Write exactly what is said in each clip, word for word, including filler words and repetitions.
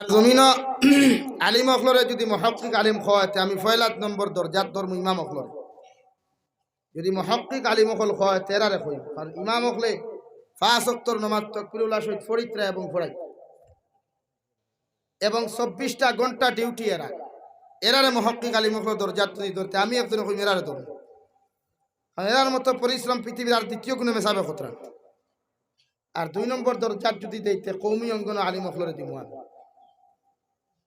জমিনো আলিম অকলরে যুদি মুহাক্কিক আলিম কয়, তে আমি পয়লা নম্বর দরজাত ধরমু ইমাম অকলরে। যুদি মুহাক্কিক আলিম অকল কয়, তে এরারে কইমু। কারণ ইমাম অকলে পাঁচ ওয়াক্তর নামাজ তকবিরুল্লাহ সহিত পড়িত্রা এবং পড়াই, এবং চব্বিশটা ঘন্টা ডিউটি এরা। এরারে মুহাক্কিক আলিম অকলর দরজাত যুদি ধরতে, আমি একজনে কইমু এরারে ধরমু। কারণ এরার মতো পরিশ্রম পৃথিবীর আর দ্বিতীয় কুনু মেসাবে করতরা না। আর দুই নম্বর দরজাত যুদি দেইতে, কওমি অঙ্গনো আলিম অকলরে দিমু আমি।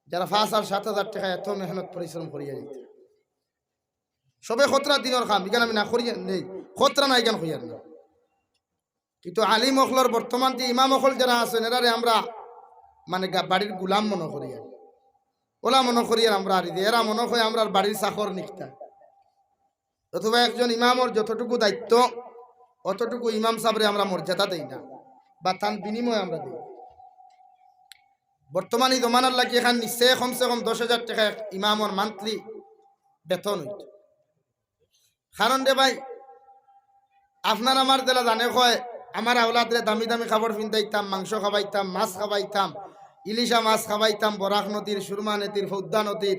যারা পাঁচ আর সাত হাজার টেকা এত মেহনত পরিশ্রম করিয়া যাইতে, সবে করতরা দিনর কাম, ইখান আমি না করিয়া নেই, করতরা না, ইখান কইয়ার না। কিন্তু আলিম অকলর বর্তমান যে ইমাম অকল যারা আছইন, এরারে আমরা মানে গা-, বাড়ির গুলাম মনো করিয়ার, ওলা মনো করিয়ার আমরা, আর যে এরা মনো কয় আমরার বাড়ির চাকর নিকটা। অথবা একজন ইমামর যতটুকু দায়িত্ব, অতটুকু ইমাম সাবরে আমরা মর্যাদা দেই না, বা তান বিনিময়ে আমরা দেই। বর্তমানে জমানার লাগি এখান নিশ্চয় কমসে কম দশ হাজার টেকা এক ইমামর মান্থলি বেতন অইতো। কারণ রে ভাই, আপনার আমার দিলে জানে কয়, আমার আওলাদরে দামি দামি কাপড় পিন্দাইতাম, মাংস খাবাইতাম, মাছ খাবাইতাম, ইলিশা মাছ খাবাইতাম, বরাক নদীর, সুরমা নদীর, ফৌদ্দা নদীর।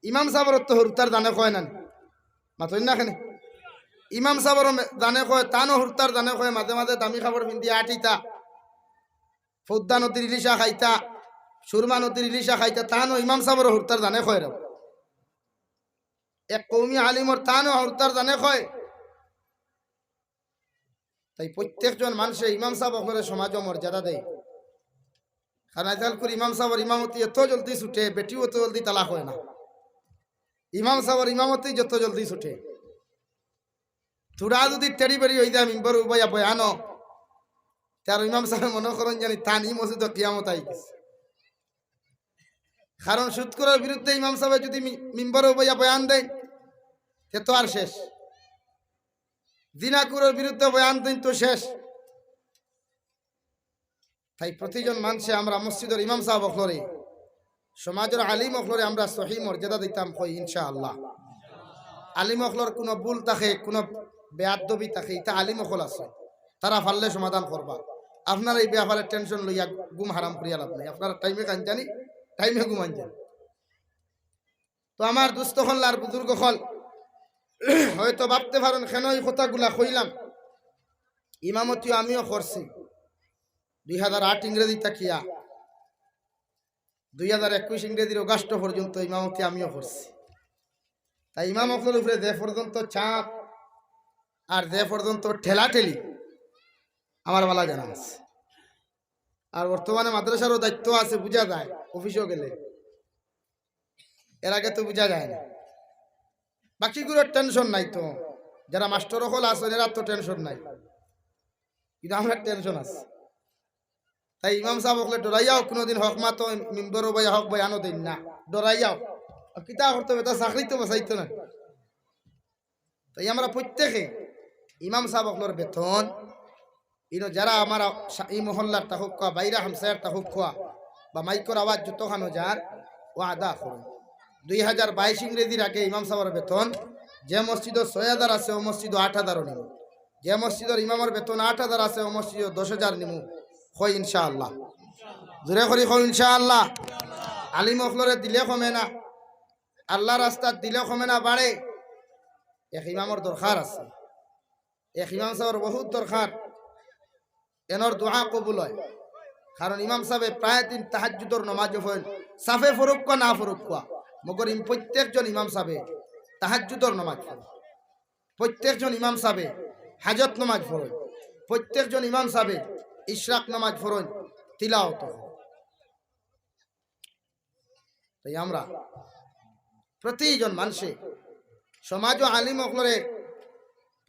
ইমাম সাবর তো হুরুতার জানে কয় না নি? মাতইন না কেনে? ইমাম সাবর মে-, জানে কয়, তানও হুরুতার জানে কয়, মাঝে মাঝে দামি কাপড় পিন্দি আটিতা, ফৌদ্দা নদীর ইলিশা খাইতা, সুরমা নদীর ইলিশা খাইতা, তানও ইমাম সাবর হুরুতার জানে কয় রে। এক কওমি আলিমর তানও হুরুতার জানে কয়। তাই প্রত্যেকজন মানষে ইমাম সাব অকলরে সমাজো মর্যাদা দেয়। কারণ আজকাল করে ইমাম সাবর ইমামতি এত জলদি ছুটে, বেটিও অত জলদি তালাক অয় না। ইমাম সাবর ইমামতি যত জলদি ছুটে। থুড়া যুদি টেড়ি বেড়ি অই যায়, মিম্বর উবাইয়া বয়ানো, তার ইমাম সাবে মনো করইন জানি তান ই মসজিদো কিয়ামত আই গেছে। কারণ সুদখোরর বিরুদ্ধে ইমাম সাবে যুদি মি-, মিম্বরো উবাইয়া বয়ান দেইন, তে তো আর শেষ। জিনাখোরর বিরুদ্ধে বয়ান দেইন তো শেষ। তাই প্রতিজন মানষে আমরা মসজিদর ইমাম সাব অকলরে, সমাজর আলিম অকলরে আমরা সহি মর্যাদা দিতাম কই ইনশাআল্লাহ। আলিম অকলর কুনু ভুল থাকে, কুনু বেয়াদবি থাকে, ইতা আলিম অকল আছে, তারা পারলে সমাধান করবা। আপনারা ই ব্যাপারে টেনশন লইয়া ঘুম হারাম করিয়া লাভ নাই। আপনারা টাইমে খাইন জানি, টাইমে ঘুমান জানি। তো আমার দোস্ত অকল আর বুজুর্গ অকল হয়তো ভাবতে পারইন, কেনে ই কথাগুলা কইলাম? ইমামতিও আমিও করছি দুই হাজার আট ইংরেজি থাকিয়া দুই হাজার একুশ ইংরেজির অগাস্ট পর্যন্ত ইমামতি আমিও করছি। তাই ইমাম অকলর উপরে যে পর্যন্ত চাপ আর যে পর্যন্ত ঠেলাঠেলি আমার ভালা জানা আছে। আর বর্তমানে মাদ্রাসারও দায়িত্ব আছে, বুঝা যায় অফিসো গেলে, এর আগে তো বুঝা যায় না। বাকিগুলোর টেনশন নাই তো, যারা মাস্টর অকল আছইন এরার তো টেনশন নাই, কিন্তু আমরার টেনশন আছে। তাই ইমাম সাব অকলে ডরাইয়াও কুনুদিন হক মাতো মিম্বরো বইয়া হক বয়ানো দেইন না, ডরাইয়াও। আর কিতা করতো বেটা, চাকরি তো বাঁচাইতো না। তাই আমরা প্রত্যেকে ইমাম সাব অকলর বেতন, ইনো যারা আমার সা-, ই মহল্লার থাকউক্কা, বাইরা হামসায়ার থাকউক্কা, বা মাইকর আওয়াজ যতখানো যার, ও আদা করুন। দুই হাজার বাইশ ইংরেজির আগে ইমাম সাবর বেতন যে মসজিদো ছয় হাজার আছে, ও মসজিদো আট হাজারও নিমু। যে মসজিদর ইমামর বেতন আট হাজার আছে, ও মসজিদো দশ হাজার নিমু। কই ইনশাআল্লাহ। জোরে করি কই ইনশাআল্লাহ। আলিম অকলরে দিলে কমে না, আল্লার রাস্তাত দিলে কমে না, বাড়ে। এক ইমামর দরকার আছে, এক ইমাম সাবর বহুত দরকার। এনর দোয়া কবুল অয়, কারণ ইমাম সাবে প্রায় দিন তাহাজ্জুদর নমাজ পড়ইন, সাফে পড়উক্কা না পড়উক্কা, মগর ইম-, প্রত্যেকজন ইমাম সাবে তাহাজ্জুদর নমাজ পড়ইন, প্রত্যেকজন ইমাম সাবে হাজত নমাজ পড়ইন, প্রত্যেকজন ইমাম সাবে ইশরাক নমাজ পড়ইন, তিলাওয়াত। তাই আমরা প্রতিজন মানষে সমাজ ও আলিম অকলরে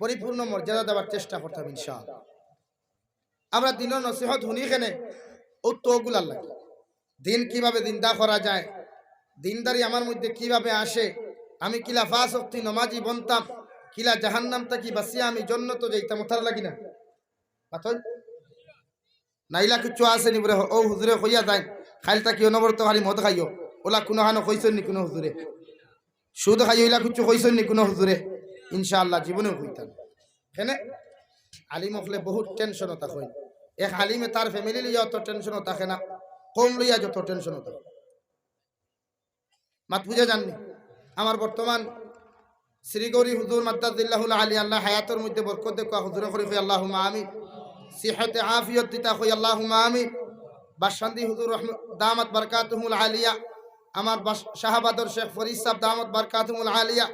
পরিপূর্ণ মর্যাদা দেওয়ার চেষ্টা করতাম ইনশাআল্লাহ। আমরা দিনর নসিহত হুনি কেনে, ও তো ওগুলার লাগি। দিন কিভাবে জিন্দা করা যায়, দিনদারি আমার মধ্যে কিভাবে আসে, আমি কিলা পাঁচ ওয়াক্তি নমাজি বনতাম, কিলা জাহান্নাম থাকি বাঁচিয়া আমি জন্নতো যাইতাম, ওটার লাগি না? মাতইন? না ইলা কিচ্ছু আছে নি বুলে, ও হুজুরে কইয়া যাইন, কাইল থাকি অনবরত খালি মদ খাইও, ওলা কুনুখানো কইছইন নি কুনু হুজুরে? সুদ খাইও, ইলা কিচ্ছু কইছইন নি কুনু হুজুরে? ইনশাআল্লাহ জীবনেও কইতা না। কেনে? আলিম অকলে বহুত টেনশনো থাকইন। এক আলিমে তার ফ্যামিলি লইয়া অত টেনশনো থাকে না। কওম লইয়া যত টেনশন অত। মাত বুঝা যাননি? আমার বর্তমান শ্রী গৌরী হুজুর মাদ্দাজিল্লাহুল আলী, আল্লাহ হায়াতর মধ্যে বরকত দেউক্কা, হুজুরে করি কই আল্লাহুম্মা আমিন। সিহতে আফিয়ত দিতা কই আল্লাহুম্মা আমিন। বাসন্দি হুজুর রহম-, দামাত বারকাতুহুমুল আলিয়া, আমার বাস-, শাহাবাদর শেখ ফরিদ সাহেব দামাত বারকাতুহুমুল আলিয়া,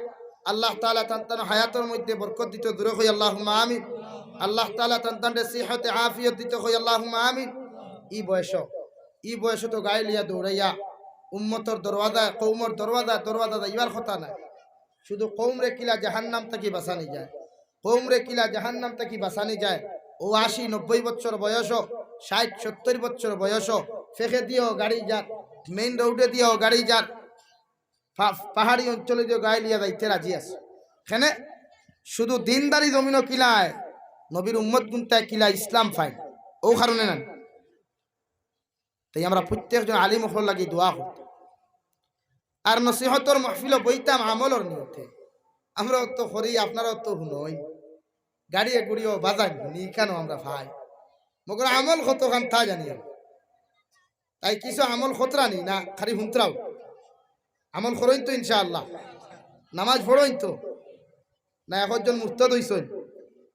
আল্লাহ তাআলা তান তান হায়াতর মধ্যে বরকত দিত, জোরে কই আল্লাহুম্মা আমিন। আল্লাহ তাআলা তান তানরে সিহতে আফিয়ত দিত, কই আল্লাহুম্মা আমিন। ই বয়স, ই বয়স তো গাড়ি লইয়া দৌড়াইয়া উম্মতর দরওয়াজায়, কওমর দরওয়াজায়, দরওয়াজা যাইবার কথা নায়। শুধু কওমরে কিলা জাহান্নাম থাকি বাঁচানি যায়, কওমরে কিলা জাহান্নাম থাকি বাঁচানি যায়। ও আশি নব্বই বছর বয়স, ষাট সত্তর বছর বয়স, ফেকে দিয়েও গাড়ি যার, মেইন রোডে দিয়েও গাড়ি যার, পা-, পাহাড়ি অঞ্চলে দিয়েও গাড়ি লইয়া যাইতে রাজি আছে। এখানে শুধু দিনদারি জমিনও কিলায়, নবীর উম্মত গুনতায় কিলা ইসলাম পায়, ও কারণে না। তাই আমরা প্রত্যেকজন আলিম অকলর লাগি দোয়া করতাম। আর নসিহতর মাহফিলো বইতাম আমলর নিয়তে। আমরাও তো করি, আপনারাও তো হুনইন। গাড়িয়ে গুড়িও বাজাইন, হুনি কেন আমরা ভাই। মগর আমল কতখান তা জানি আমি। তাই কিছু আমল খতরা নি না, খালি হুনতরাও। আমল করইন তো ইনশাআল্লাহ। নামাজ পড়ইন তো। না, একজন মুরতাদ অইছইন।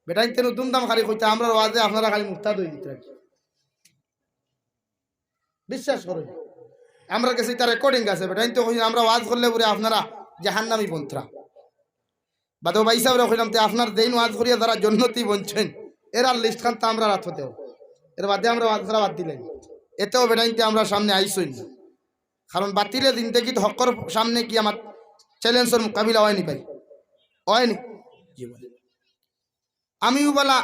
বেটাইন তেন দুমদাম খালি কইতা, আমরার ওয়াজে আপনারা খালি মুরতাদ অই দিতরা। বিশ্বাস করইন, আমরার গেছে ইতা রেকর্ডিং আছে। বেটাইন তো কইন, আমরা ওয়াজ করলে বুলে আপনারা জাহান্নামি বনতরা। বাদে ভাই সাহেবরে কইলাম, তে আপনার যেইন ওয়াজ করিয়া যারা জন্নতি বনছইন, এরার লিস্ট খান তো আমরার আতো দেও। এর বাদে আমরা ওয়াজ করা বাদ দিলাই। এতেও বেটাইন তে আমরার সামনে আইছইন না। কারণ বাতিলে জিন্দেগিত হকর সামনে কিয়ামত চ্যালেঞ্জর মোকাবিলা অয়নি ভাই? অয়নি? জি ভাই। আমিও বালা,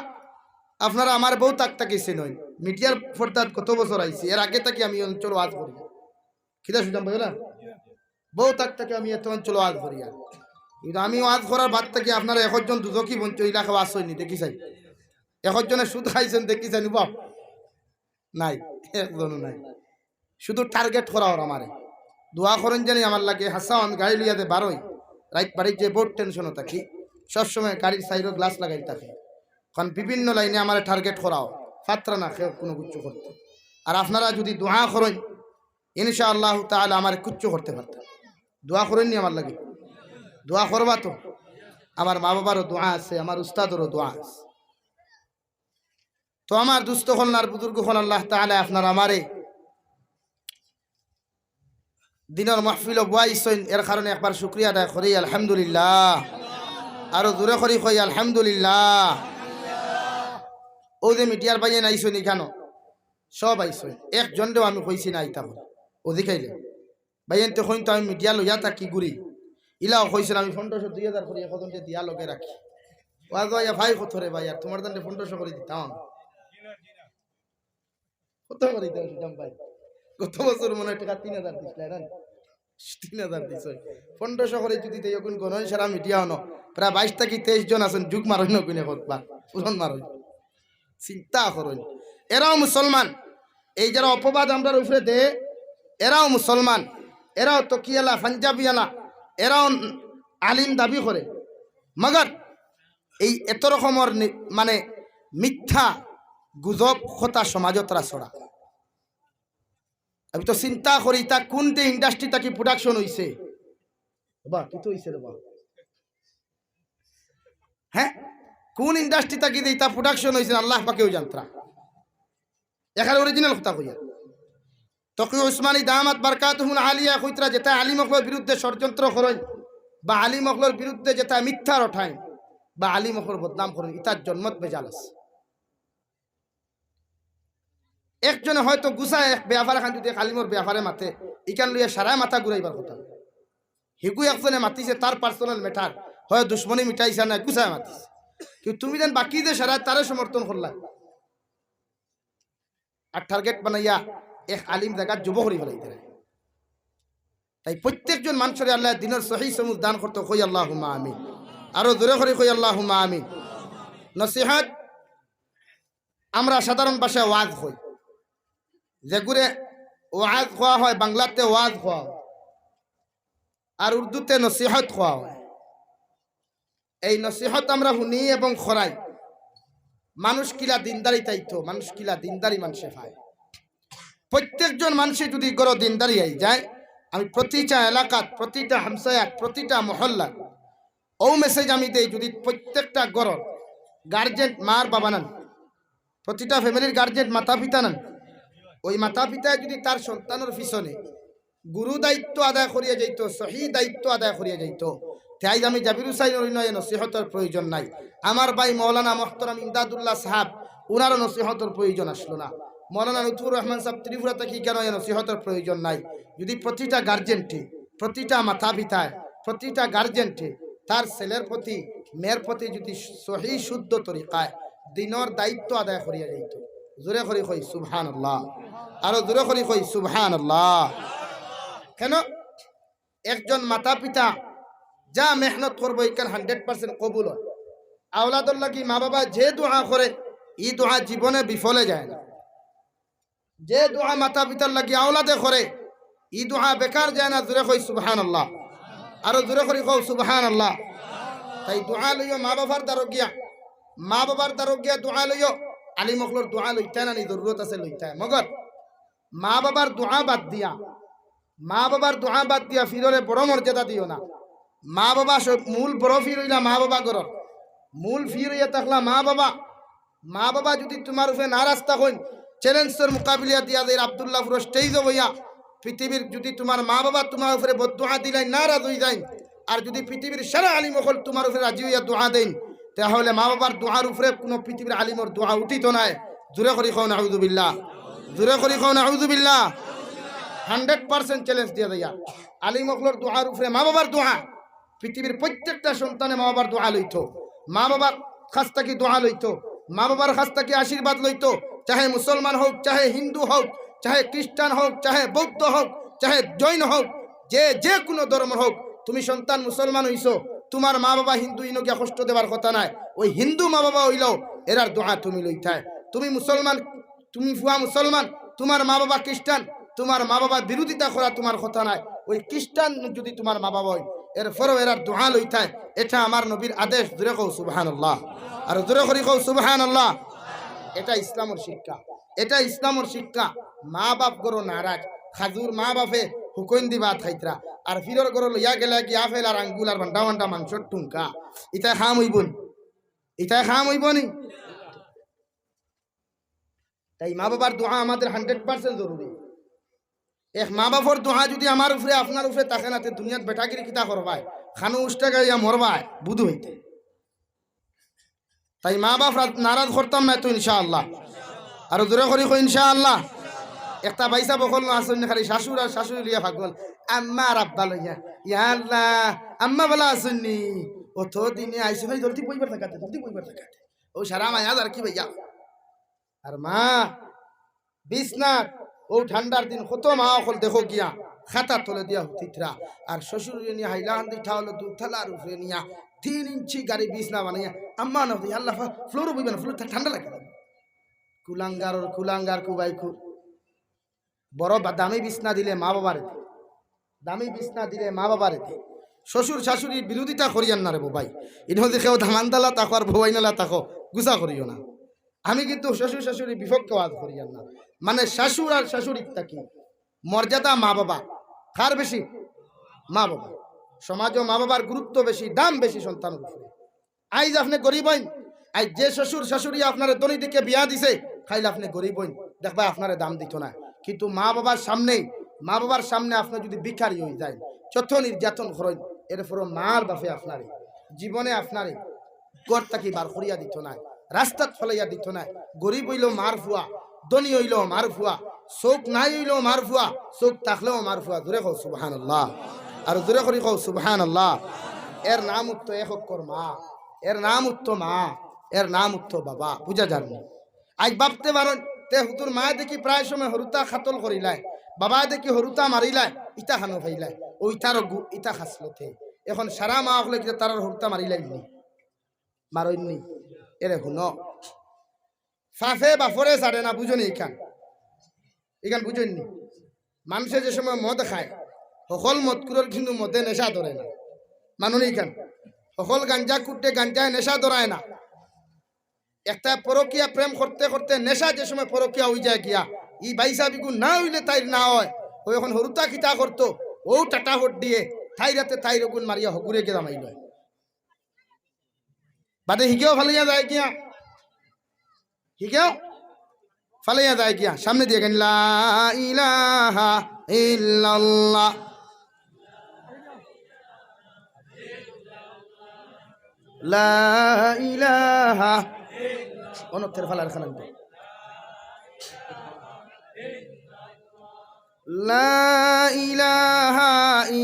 আপনারা আমার বউত আগ থাকি চিনইন। মিডিয়ার পর্দাত কত বছর আইছি, এর আগে থাকি আমি অঞ্চল ওয়াজ করি। কিতা সুজাম ভাই, ওলা? বউত আগ থাকি আমি এত অঞ্চল ওয়াজ করি। আর কিন্তু আমি ওয়াজ করার বাদ থাকি আপনারা একজন দুজকি বঞ্চ ইলাকা ওয়াজ হয়নি, দেখি চাই। একজনে সুদ খাইছেন, দেখি চাই, বাপ। নাই, একজনও নাই। শুধু টার্গেট করা অর আমারে। দোয়া করইন জানি আমার লাগি, হাসান গাড়ি লইয়া দে বারোই, রাইত বাড়িত যে বউত টেনশনও থাকি, সবসময় গাড়ির সাইডো গ্লাস লাগাই থাকে। কারণ বিভিন্ন লাইনে আমারে টার্গেট করা অর, ফাত্রা না কেউ কোনো কিছু করতে। আর আপনারা যদি দোয়া করইন, ইনশাআল্লাহ তাআলা আমারে কিচ্ছু করতে পারতা। দোয়া করইন নি আমার লাগি? দোয়া করবা তো? আমার মা বাবারও দোয়া আছে, আমার উস্তাদেরও দোয়া আছে। তো আমার দুস্ত অকল আর বুজুর্গ অকল, আল্লাহ তাআলা আপনার আমারে দিনর মাহফিলো বওয়াইছইন, এর কারণে একবার শুকরিয়া আদায় করি, আলহামদুলিল্লাহ। আরো জোরে করি কই, আলহামদুলিল্লাহ। অউ যে মিডিয়ার ভাইয়াইন আইছইন ইখানো, সব আইছইন, একজনরেও আমি কইছি না আইতা করি। অউ দেখাইলে ভাইয়াইন্তে কইন তো আমি মিডিয়া লইয়া থাকি ঘুরি, ইলাও কইছইন আমি পনেরোশো দুই হাজার করি একজনরে দিয়া লগে রাখি। ওয়াজ আইয়া ভাই কত রে ভাই, আর তোমার দান্ডে পনেরোশো করি দিতাম। কত করি দিতাম ভাই? গত বছর মনে হয় টাকা তিন হাজার দিছলা না? তিন হাজার দিছইন। পনেরোশো করি যদি দেই, অখন গণন সারা মিডিয়া অনো, প্রায় বাইশ থাকি তেইশ জন আছইন, যুগ মারইন না কইনে কতবার, পূরণ মারইন। চিন্তা করইন, এরাও মুসলমান। এই যারা অপবাদ আমরার উপরে দে, এরাও মুসলমান, এরাও তকিয়ালা, পাঞ্জাবিয়ালা, এরাও আলিম দাবি করে। মগর এই এত রকমর নি-, মানে মিথ্যা গুজব কথা সমাজত তারা ছড়া। আমি তো চিন্তা করি, ইতা কোন যে ইন্ডাস্ট্রি থাকি প্রোডাকশন অইছে? বাবা, কি তো অইছে রে বাবা? হ্যাঁ, কোন ইন্ডাস্ট্রি থাকি যে ইতা প্রোডাকশন অইছে, আল্লাহ পাকেও জানতরা। এখানে অরিজিনাল কথা কইয়া, তকি উসমানী দামাত বারকাতুহুমুল আলিয়া কইতরা, যেতা আলিম অকলর বিরুদ্ধে ষড়যন্ত্র করইন বা আলিম অকলর বিরুদ্ধে যেতা মিথ্যা রটাইন বা আলিম অকলর বদনাম করইন, ইতার জন্মত ভেজাল আছে। একজনে হয়তো গুছায় এক ব্যাপার খান যদি এক আলিমর ব্যাপারে মাতে, ইখান লইয়া সারা মাথা ঘুরাইবার কথা। হিগু একজনে মাতিছে তার পার্সোনাল ম্যাটার, হয় দুশমনি মিটাইছে না, গুছায় মাতিছে। কিন্তু তুমি যেন বাকি যে সারা তারে সমর্থন করলা, আর টার্গেট বানাইয়া এক আলিম জাগাত যুব করি ফেলাইতে। তাই প্রত্যেকজন মানুষরে আল্লাহ দিনের সহি সমুজ দান করতে, কই আল্লাহুম্মা আমিন। আরো জোরে করি কই আল্লাহুম্মা আমিন। নসিহত আমরা সাধারণ ভাষায় ওয়াজ কই, যেগুরে ওয়াজ কওয়া হয়, বাংলাতে ওয়াজ কওয়া হয়, আর উর্দুতে নসিহত কওয়া হয়। এই নসিহত আমরা হুনি এবং করাই, মানুষ কিলা দিনদারি তাইতো, মানুষ কিলা দিনদারি মানষে পায়। প্রত্যেকজন মানষে যুদি ঘরো দিনদারি আই যায়, আমি প্রতিটা এলাকাত, প্রতিটা হামসায়াত, প্রতিটা মহল্লাত অউ message আমি দেই, যুদি প্রত্যেকটা ঘরর guardian মার বাবা নান, প্রতিটা family-র guardian মাতা পিতা নান, ওই মাতা পিতায় যুদি তার সন্তানর পিছনে গুরু দায়িত্ব আদায় করিয়া যাইতো, সহি দায়িত্ব আদায় করিয়া যাইতো, তে আইজ আমি জাবির হুসাইনর ইনো এ নসিহতর প্রয়োজন নাই। আমার ভাই মৌলানা মোহতরম ইমদাদুল্লাহ সাহেব, উনারও নসিহতর প্রয়োজন আসলো না। মৌলানা লুৎফুর রহমান সাহেব ত্রিপুরা থাকি কেন এ নসিহতর প্রয়োজন নাই? যুদি প্রতিটা guardian-এ, প্রতিটা মাতা পিতায়, প্রতিটা guardian-এ তার ছেলের প্রতি, মেয়ের প্রতি যুদি সহি শুদ্ধ তরিকায় দিনর দায়িত্ব আদায় করিয়া যাইতো, জোরে করি কই সুবহানাল্লাহ, আরো জোরে করি কই সুবহানাল্লাহ। কেন? একজন মাতা পিতা যা মেহনত করবো, ইখান hundred percent কবুল অয়। আওলাদর লাগি মা বাবা যে দোয়া করে, ই দোয়া জীবনে বিফলে যায় না। যে দোয়া মাতা পিতার লাগি আওলাদে করে, ই দোয়া বেকার যায় না। জোরে কই সুবহানাল্লাহ, আরো জোরে করি কও সুবহানাল্লাহ। তাই দোয়া লইও মা বাবার দ্বারো গিয়া, মা বাবার দ্বারো গিয়া দোয়া লইও। আলিম অকলর দোয়া লইতায় না নি, জরুরত আছে লইতায়, মগর মা বাবার দোয়া বাদ দিয়া, মা বাবার দোয়া বাদ দিয়া ফিররে বড় মর্যাদা দিও না। মা বাবা সব, মূল বড় ফির অইলা মা বাবা ঘরর, মূল ফির অইয়া থাকলা মা বাবা। মা বাবা যুদি তুমার উপরে নারাজ থাকইন, challenge-র মোকাবিলা দিয়া যাইর আব্দুল্লাহপুরর stage-ও বইয়া, পৃথিবীর যুদি তুমার মা বাবা তুমার উপরে বদদোয়া দিলাইন, নারাজ অই যাইন, আর যুদি পৃথিবীর সারা আলিম অকল তুমার উপরে রাজি অইয়া দোয়া দেইন, তাহলে মা বাবার দোয়ার উপরে কুনু পৃথিবীর আলিমর দোয়া উঠিতো নায়। জোরে করি কও নাউজুবিল্লাহ, জোরে করি কও নাউজুবিল্লাহ। Hundred percent challenge দিয়া যাইয়ার, আলিম অকলর দোয়ার উপরে মা বাবার দোয়া। পৃথিবীর প্রত্যেকটা সন্তানে মা বাবার দোয়া লইতো, মা বাবার কাছ থাকি দোয়া লইতো, মা বাবার কাছ থাকি আশীর্বাদ লইতো। চাহে মুসলমান হউক, চাহে হিন্দু হউক, চাহে খ্রিস্টান হউক, চাহে বৌদ্ধ হউক, চাহে জৈন হউক, যে, যে কুনু ধর্মর হউক, তুমি সন্তান মুসলমান অইছো, তুমার মা বাবা হিন্দু, ইনো গিয়া কষ্ট দেবার কথা নায়। ওই হিন্দু মা বাবা অইলেও এরার দোয়া তুমি লইতায়। তুমি মুসলমান, তুমি ফুয়া মুসলমান, তুমার মা বাবা খ্রিস্টান, তুমার মা বাবার বিরোধিতা করা তুমার কথা নায়। ওই খ্রিস্টান যুদি তুমার মা বাবা অইন, এরপরও এরার দোয়া লইতায়। এটা আমার নবীর আদেশ। জোরে কও সুবহানাল্লাহ, আরো জোরে করি কও সুবহানাল্লাহ। এটা ইসলামর শিক্ষা, এটা ইসলামর শিক্ষা। মা বাপ ঘরো নারাজ, খাজুর মা বাপে হুকইন দি ভাত খাইতরা, আর ফিরর ঘরো লইয়া গেলা কি আপেল আর আঙ্গুল আর বান্ডা বান্ডা মাংসর টুমকা। ইতায় কাম অইবো নি? ইতায় কাম অইবো নি? তাই মা বাবার দোয়া আমাদের hundred percent জরুরি। এক মা বাপর দোয়া যুদি আমার উপরে, আপনার উপরে থাকে না, তে দুনিয়াত বেটাগিরি কিতা করবায়? খানো উষ্টা গাইয়া মরবায়, বুধ অইতে। তাই মা বাপ রা-, নারাজ করতাম না তো ইনশাআল্লাহ। আরো জোরে করি কই ইনশাআল্লাহ। একটা ভাইসাব অকল না আছইন নি, খালি শাশুড় আর শাশুড়ি লইয়া পাগল, আম্মা আর আব্বা লইয়া। ইয়া আল্লাহ, আম্মা ভালা আছইন নি? অত দিনে আইছইন, জলদি বইবার থাকাতে, জলদি বইবার থাকাতে। ও সারা মায়া আর কি ভাইয়া। আর মা, বিছনাত, অউ ঠান্ডার দিন কত মা অকল দেখো গিয়া, খাতার তলে দিয়া হুতিতরা। আর শ্বশুররে নিয়া হাইলাকান্দি টাউনর দুতলার উপরে নিয়া তিন ইঞ্চি গাড়ি বিছনা বানাইয়া, আম্মা না দিয়া আল্লাহ ফা-, floor-ও বইবা না, floor ঠা-, ঠান্ডা লাগে। কুলাঙ্গারর কুলাঙ্গার কুবাইকুর। বড় বা-, দামি বিছনা দিলে মা বাবারে দে। দামি বিছনা দিলে মা বাবারে দে। শ্বশুর শাশুড়ির বিরোধিতা করিয়ার না রে বো ভাই। ইনো যে কেউ দামান্দালা থাকো আর বউয়াইনালা থাকো, গুসা করিও না। আমি কিন্তু শ্বশুর শাশুড়ির বিপক্ষে ওয়াজ করিয়ার না। মানে, শাশুর আর শাশুড়ির থাকি মর্যাদা মা বাবা। কার বেশি? মা বাবা। সমাজো মা বাবার গুরুত্ব বেশি, দাম বেশি সন্তানর উপরে। আইজ আপনে গরিব অইন, আইজ যে শ্বশুর শাশুড়ি আপনারে ধনী দেখি বিয়া দিছে, কাইল আপনে গরিব অইন, দেখবা আপনারে দাম দিতো নায়। কিন্তু মা বাবার সামনে, মা বাবার সামনে আপনে যুদি ভিখারি অই যাইন, যত নির্যাতন করইন, এরপরও মার বাপে আপনারে, জীবনে আপনারে ঘর থাকি বার করিয়া দিতো নায়, রাস্তাত ফালাইয়া দিতো নায়। গরিব অইলেও মার ফুয়া, ধনী অইলেও মার ফুয়া, চউখ নাই অইলেও মার ফুয়া, চউখ থাকলেও মার ফুয়া। জোরে কও সুবহানাল্লাহ, আর জোরে করি কও সুবহানাল্লাহ। এর নাম অইতো এক অক্ষর মা, এর নাম অইতো মা, এর নাম অইতো বাবা। বুঝা যার নি? আইজ ভাবতে পারইন, তে হুতুর মায়ে দেখি প্রায় সময় হুরুতা কাতল করিলায়, বাবায় দেখি হুরুতা মারিলায়, ইতা খানো পাইলায়, অউ ইতার গু-, ইতা খাসলতে। এখন সারা মা অকলে কিতা তারার হুরুতা মারিলাইন নি? মারইন নি? এরে হুনো, ফাফে বাফরে ছাড়ে না, বুঝো নি ইখান? ইখান বুঝইন নি? মানষে যে সময় মদ খায়, হকল মদখুরর কিন্তু মদে নেশা ধরে না। মানো নি ইখান? হকল গাঞ্জা কুটে গাঞ্জায় নেশা ধরায় না। একটা পরকিয়া প্রেম করতে করতে নেশা যে সময় পরকিয়া অই যায় গিয়া, ই ভাইসাব ইগুন না অইলে তাইর না অয়। অউ অখন হুরুতা কিতা করতো, অউ টাটা ফট দিয়ে তাইর আতে তাইর অগুন মারিয়া হগুরে গিয়া জামাই লয়। বাদে হিগেও ফালাইয়া যায় গিয়া, হিগেও ফালাইয়া যায় গিয়া। সামনে দিয়া গাইন, লা ইলাহা ইল্লাল্লাহ, লা ইলাহা, অনকের ফালার খানান তো। لا إله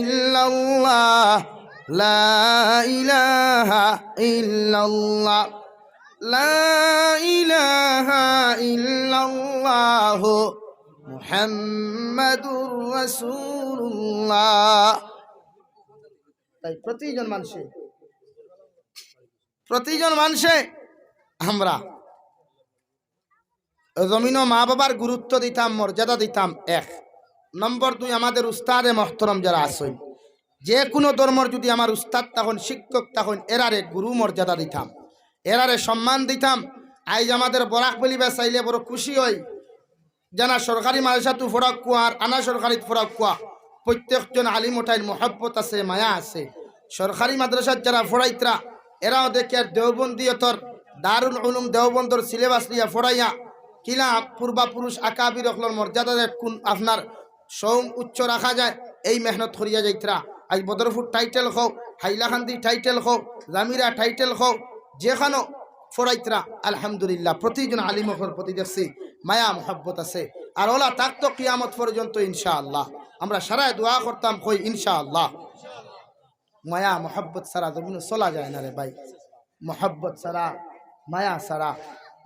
إلا الله، لا إله إلا الله، لا إله إلا الله، محمد رسول الله। তাই প্রতিজন মানুষে, প্রতিজন মানুষে আমরা জমিনো মা বাবার গুরুত্ব দিতাম, মর্যাদা দিতাম, এক। নম্বর দুই, আমাদের উস্তাদে মহতরম যারা আছইন, যে কুনু ধর্মর যুদি আমার উস্তাদ থাকইন, শিক্ষক থাকইন, এরারে গুরু মর্যাদা দিতাম, এরারে সম্মান দিতাম। আইজ আমাদের বরাক ভ্যালি বায় চাইলে বড় খুশি অই, যারা সরকারি মাদ্রাসাত পড়াউক্কা আর আনা সরকারিত পড়াউক্কা, প্রত্যেকজন আলিম অটাইন মহব্বত আছে, মায়া আছে। সরকারি মাদ্রাসাত যারা পড়াইতরা, এরাও দেখিয়ার দেওবন্দি অতর দারুল উলুম দেওবন্দর সিলেবাস লইয়া পড়াইয়া, কিলা পূর্বাপুরুষ আকাবির অকলর মর্যাদা দেখুন আপনার সৌম উচ্চ রাখা যায়, এই মেহনত করিয়া যাইতরা। আইজ বদরপুর টাইটেল কও, হাইলাকান্দি টাইটেল কও, জামিরা টাইটেল কও, যেখানো পড়াইতরা, আলহামদুলিল্লাহ, প্রতিজন আলিম অকলর প্রতি দেখছি মায়া মহব্বত আছে। আর অলা থাকতো কিয়ামত পর্যন্ত ইনশাআল্লাহ। আমরা সারায় দোয়া করতাম, কই ইনশাআল্লাহ। মায়া মহব্বত ছাড়া জমিনো চলা যায় না রে ভাই। মহব্বত ছাড়া, মায়া ছাড়া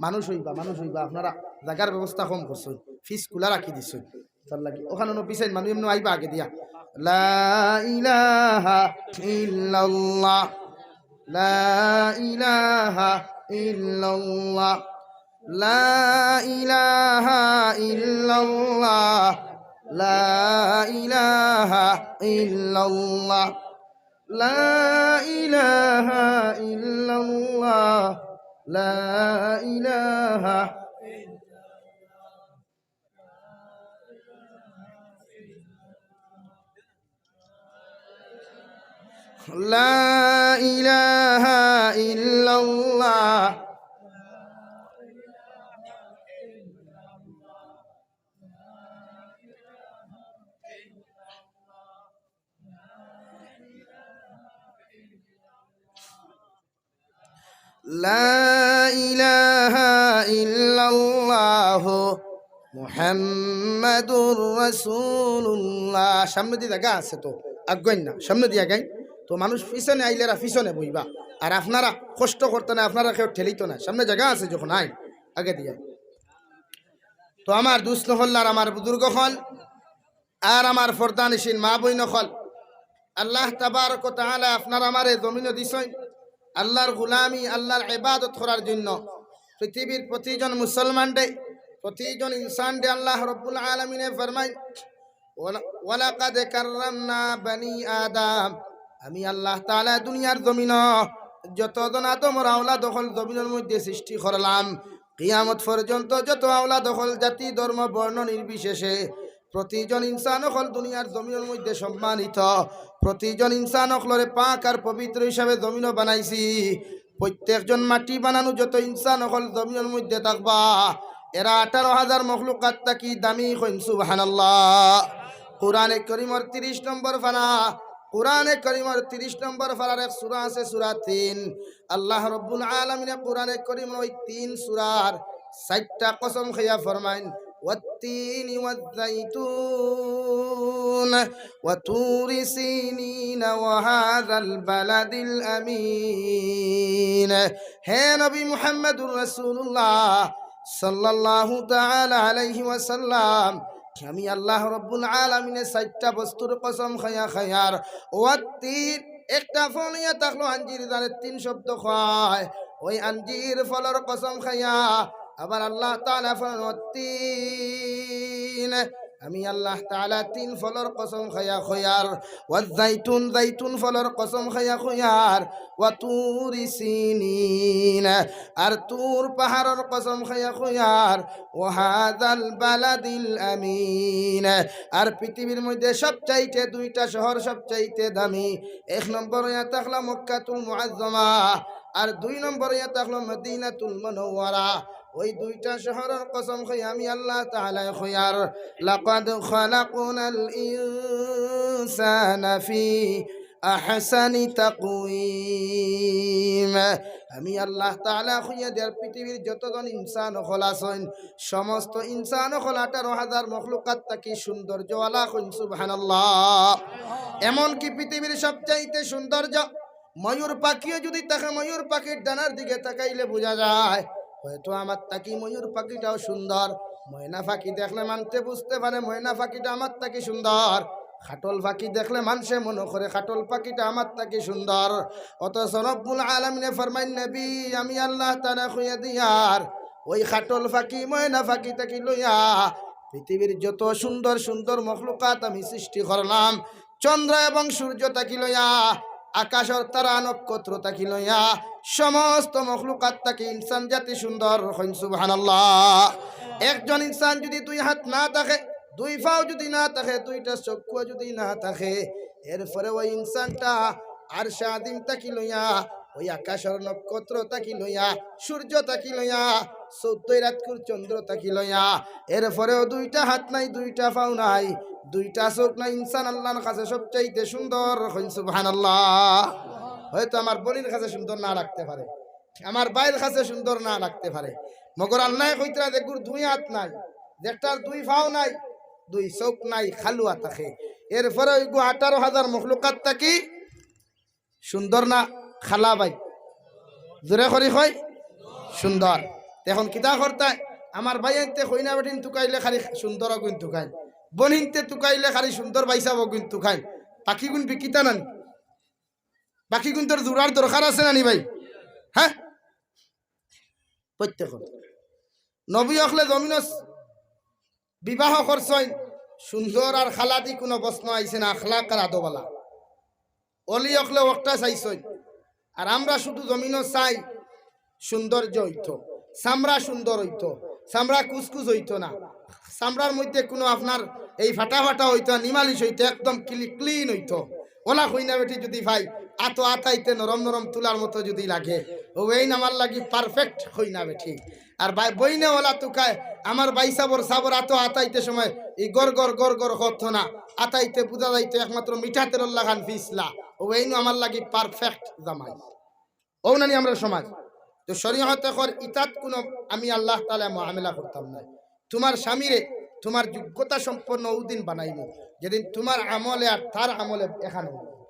মানুষ অইবা, মানুষ অইবা। আপনারা জাগার ব্যবস্থা কম করছইন, পিছ খুলা রাখি দিছইন। তার লাগি অখানো পিছাইন মানুষ এমনে আইবা আগে দিয়া। লা ইলাহা ইল্লাল্লাহ, লা ইলাহা ইল্লাল্লাহ, লা ইলাহা ইল্লাল্লাহ, লা ইলাহা ইল্লাল্লাহ, লা ইলাহা ইল্লাল্লাহ, লা ইলাহা। لا إله إلا الله. لا إله إلا الله محمد رسول الله. সামনেদি জাগা আছে তো, আগুয়াইন না, সামনেদি আগাইন। তো মানুষ পিছনে আইলে এরা পিছনে বইবা, আর আপনারা কষ্ট করতা নায়, আপনারা কেউ ঠেলিতো নায়। সামনে জাগা আছে যখন, আইন, আগে দিয়া। তো আমার দুস্ত অকল আর আমার বুজুর্গ অকল, আর আমার পর্দানিশীন মা বইন অকল, আল্লাহ তাবারক ওয়া তাআলা আপনার আমারে জমিনো দিছইন আল্লাহর গুলামি, আল্লাহর ইবাদত করার জন্য। পৃথিবীর প্রতিজন মুসলমানরে, প্রতিজন ইনসানরে আল্লাহ রব্বুল আলামিনে ফরমাইন, "ওয়ালা-, ওয়ালাকাদ কাররামনা বানি আদম।" আমি আল্লাহ তাআলা দুনিয়ার জমিনো যতজন আদমর আওলাদ অকল জমিনর মধ্যে সৃষ্টি করলাম, কিয়ামত পর্যন্ত যত আওলাদ অকল, জাতি, ধর্ম, বর্ণ নির্বিশেষে প্রতিজন ইনসান অকল দুনিয়ার জমিনর মধ্যে সম্মানিত, প্রতিজন ইনসান অকলরে পাক আর পবিত্র হিসাবে জমিনো বানাইছি। প্রত্যেকজন মাটি বানানো যত ইনসান অকল জমিনর মধ্যে থাকবা, এরা আঠারো হাজার মখলুকাত থাকি দামি, কইন সুবহানাল্লাহ। কোরআনে করিমর তিরিশ নম্বর পারা, কোরআনে করিমর তিরিশ নম্বর পারার এক সূরা আছে, সূরা তিন। আল্লাহ রব্বুল আলামিনে কোরআনে করিমর ওই তিন সূরার চাইরটা কসম খাইয়া ফরমাইন, "ওয়াত্তিনি ওয়াজ্জাইতুন, ওয়া তুরি সিনিন, ওয়া হাযাল বালাদিল আমিন।" হে নবী মুহাম্মদুর রাসূলুল্লাহ সাল্লাল্লাহু তাআলা আলাইহি ওয়াসাল্লাম, আমি আল্লাহ রব্বুল আলামিনে চাইরটা বস্তুর কসম খাইয়া খাইয়ার, ওয়াত্তিন, একটা ফল ইয়া থাকলো আঞ্জির, যারে তিন শব্দ কয়, ওই আঞ্জির ফলর কসম খাইয়া আবার আল্লাহ তাআলা ফরমাইন, "ওয়াত্তিন, আমি আল্লাহ তাআলা তিন ফলর কসম খাইয়া কইয়ার, ওয়াজ জাইতুন, জাইতুন ফলর কসম খাইয়া কইয়ার, ওয়া তুরি সিনিন, আর তুর পাহাড়র কসম খাইয়া কইয়ার, ওয়া হাযাল বালাদিল আমিন, আর পৃথিবীর মধ্যে সবচাইতে দুইটা শহর সবচাইতে দামি, এক নম্বর অইয়া থাকলা মক্কাতুল মুআজ্জমা, আর দুই নম্বর অইয়া থাকলো মদিনাতুল মুনাওয়ারা। ওই দুইটা শহরর কসম খাই আমি আল্লাহ তাআলায় কইয়ার, লাকাদ খালাকনাল ইনসানা ফি আহসানি তাকওয়িম। আমি আল্লাহ তাআলা কইয়া দেয়ার পৃথিবীর যতজন ইনসান অকল আছইন, সমস্ত ইনসান অকল আঠারো হাজার মখলুকাত থাকি সৌন্দর্যওয়ালা, কইন সুবহানাল্লাহ। এমনকি পৃথিবীর সবচাইতে সৌন্দর্য ময়ূর পাখিও যদি থাকে, ময়ূর পাখির ডানার দিকে তাকাইলে বুঝা যায় হয়তো আমার থাকি ময়ূর পাখিটাও সুন্দর। ময়না পাখি দেখলে মানষে বুঝতে পারে ময়না পাখিটা আমার থাকি সুন্দর। খাটল পাখি দেখলে মানষে মনো করে খাটল পাখিটা আমার থাকি সুন্দর। অথচ রব্বুল আলামিনে ফরমাইন, নবী, আমি আল্লাহ তাআলা কইয়া দিয়ার, ওই খাটল পাখি, ময়না পাখি থাকি লইয়া পৃথিবীর যত সুন্দর সুন্দর মখলুকাত আমি সৃষ্টি করলাম, চন্দ্র এবং সূর্য থাকি লইয়া, আকাশর তারা নক্ষত্র থাকি লইয়া, সমস্ত মখলুকাত থাকি ইনসান জাতি সুন্দর। কইন সুবহানাল্লাহ। একজন ইনসান যদি দুই হাত না থাকে, দুই পাও যদি না থাকে, দুইটা চক্ষু যদি না থাকে, এরপরে ওই ইনসানটা আরশে আজিম থাকি লইয়া, ওই আকাশর নক্ষত্র থাকি লইয়া, সূর্য থাকি লইয়া, চৌদ্দই রাতকুর চন্দ্র থাকি লইয়া, এরপরেও দুইটা হাত নাই, দুইটা পাও নাই, দুইটা চোখ নাই, ইনসান আল্লাহর কাছে সবচাইতে সুন্দর। কইন সুবহানাল্লাহ। হয়তো আমার বইনর কাছে সুন্দর না লাগতে পারে, আমার ভাইর কাছে সুন্দর না লাগতে পারে, মগর আল্লায় কইতরা যেগুর দুই হাত নাই, যেটার দুই পাও নাই, দুই চোখ নাই, কালুয়া থাকে, এরপরে ওইগু আঠারো হাজার মখলুকাত থাকি সুন্দর না কালা ভাই? জোরে করি কই, সুন্দর। তে এখন কিতা করতায়? আমার ভাইয়াইন্তে কইনা বেটিন তুকাইলে খালি সুন্দর অগুইন তুকাইন, বইনিন্তে তুকাইলে খালি সুন্দর ভাইসাব অগুইন তুকাইন। বাকিগুইন বিকিতা নানি? বাকিগুইনতর জুড়ার দরকার আছে নানি ভাই? হ্যাঁ, প্রত্যেক নবী অকলে জমিনো বিবাহ করছইন, সুন্দর আর কালাদি কুনু প্রশ্ন আইছে না, আখলাক আর আদবআলা। অলি অকলে অকটা চাইছইন, আর আমরা শুধু জমিনো চাই সৌন্দর্য অইতো, চামড়া সুন্দর অইতো, চামড়া কুচকুচ অইতো না, চামড়ার মধ্যে কুনু আপনার এই ফাটা ফাটা অইতো না, নিমালিশ অইতো, একদম ক্লি-, ক্লিন অইতো। অলা কইনা বেটি যদি পাই, আতো আতাইতে নরম নরম তুলার মতো যদি লাগে, অউ এইন আমার লাগি perfect কইনা বেটি। আর ভাই, বইনে অলা তুকায়, আমার ভাইসাবর, সাবর আতো আতাইতে সময় ই গড় গড় গড় গড় করতো না, আতাইতে বুঝা যাইতো একমাত্র মিঠা তেলর লাখান ফিছলা। অউ এইনও আমার লাগি perfect জামাই। অউ নানি আমরার সমাজ। তো শরীয়তে কর ইতাত কুনু আমি আল্লাহ তাআলায় মুআমেলা করতাম না। তুমার স্বামীরে তুমার যোগ্যতা সম্পন্ন অউ দিন বানাইমু, যেদিন তুমার আমলে আর তার আমলে এখান অইবো।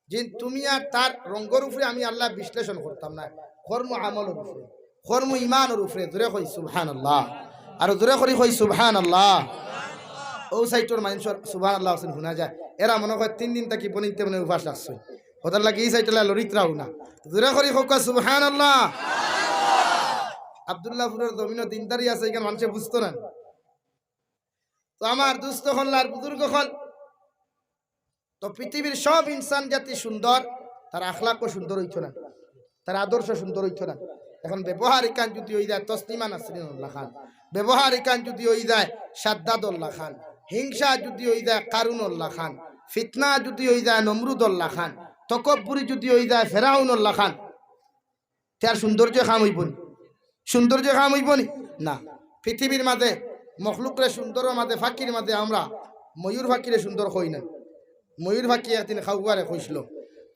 যেদিন তুমি আর তার রঙ্গর উপরে আমি আল্লায় বিশ্লেষণ করতাম না, করমু আমলর উপরে, করমু ইমানর উপরে। জোরে কই সুবহানাল্লাহ, আরো জোরে করি কই সুবহানাল্লাহ। অউ সাইটর মানুষর সুবহানাল্লাহ অছেন হুনা যায়, এরা মনো কয় তিন দিন থাকি বইনিন্তে মনে উপাস রাখছইন। হতার লাগি ই সাইটর লাগি লড়িতরাও না। জোরে করি কউক্কা সুবহানাল্লাহ। আব্দুল্লাহপুরর জমিনো দিনদারি আছে, ইখান মানষে বুঝতো না। তো আমার দুস্ত অকল আর বুজুর্গ অকল, তো পৃথিবীর সব ইনসান জাতি সুন্দর, তার আখলাকও সুন্দর অইতো না, তার আদর্শ সুন্দর অইতো না। এখন ব্যবহার ইখান যদি অই যায় তসলিমা নাসরিনর লাখান, ব্যবহার ইখান যদি অই যায় সাদ্দাদর লাখান, হিংসা যদি অই যায় কারুনর লাখান, ফিতনা যদি অই যায় নমরুদর লাখান, তকব্বুরি যদি অই যায় ফেরাউনর লাখান, তে আর সৌন্দর্য কাম অইবো নি? সৌন্দর্য কাম অইবো নি? না। পৃথিবীর মাঝে মখলুকরে সুন্দরর মাঝে, পাখির মাঝে আমরা ময়ূর পাখিরে সুন্দর কই না। ময়ূর পাখি একদিন কাউয়ারে কইছিল,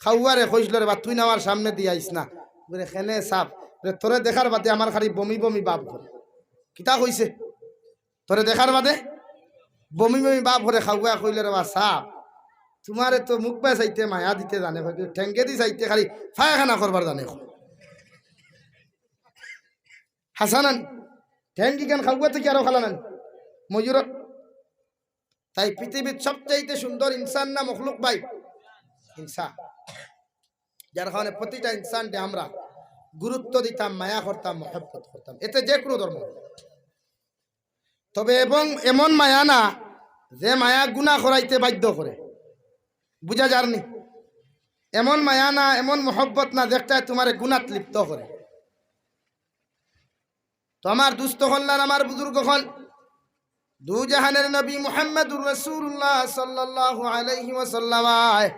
কাউয়ারে কইছিল, "রে বা, তুই না আমার সামনেদি আইস না।" বলে, "কেনে সাব?" বলে, "তোরে দেখার বাদে আমার খালি বমি বমি ভাব করে।" কিতা কইছে? তোরে দেখার বাদে বমি বমি ভাব করে। কাউয়ায় কইল, "রে বা সাব, তুমারে তো মুখবায় চাইতে মায়া দিতে জানে, ঠেঙ্গেদি চাইতে খালি পায়খানা করবার জানে।" হাছা নানি? ঠেঙ্গিখান কাউয়া থাকি আরো কালা নানি? ময়ূর। তাই পৃথিবীত সবচাইতে সুন্দর ইনসান না মখলুক ভাই? ইনসান। যার কারণে প্রতিটা ইনসানরে আমরা গুরুত্ব দিতাম, মায়া করতাম, মহব্বত করতাম, এতে যে কুনু ধর্ম হোক। তবে এবং এমন মায়া না যে মায়া গুনা করাইতে বাধ্য করে, বুঝা যারনি? এমন মায়া না, এমন মহব্বত না, যেটায় তুমারে গুনাত লিপ্ত করে। তো আমার দুস্ত অকল আর আমার বুজুর্গ অকল, দু জাহানের নবী মুহাম্মাদুর রাসূলুল্লাহ সাল্লাল্লাহু আলাইহি ওয়াসাল্লাম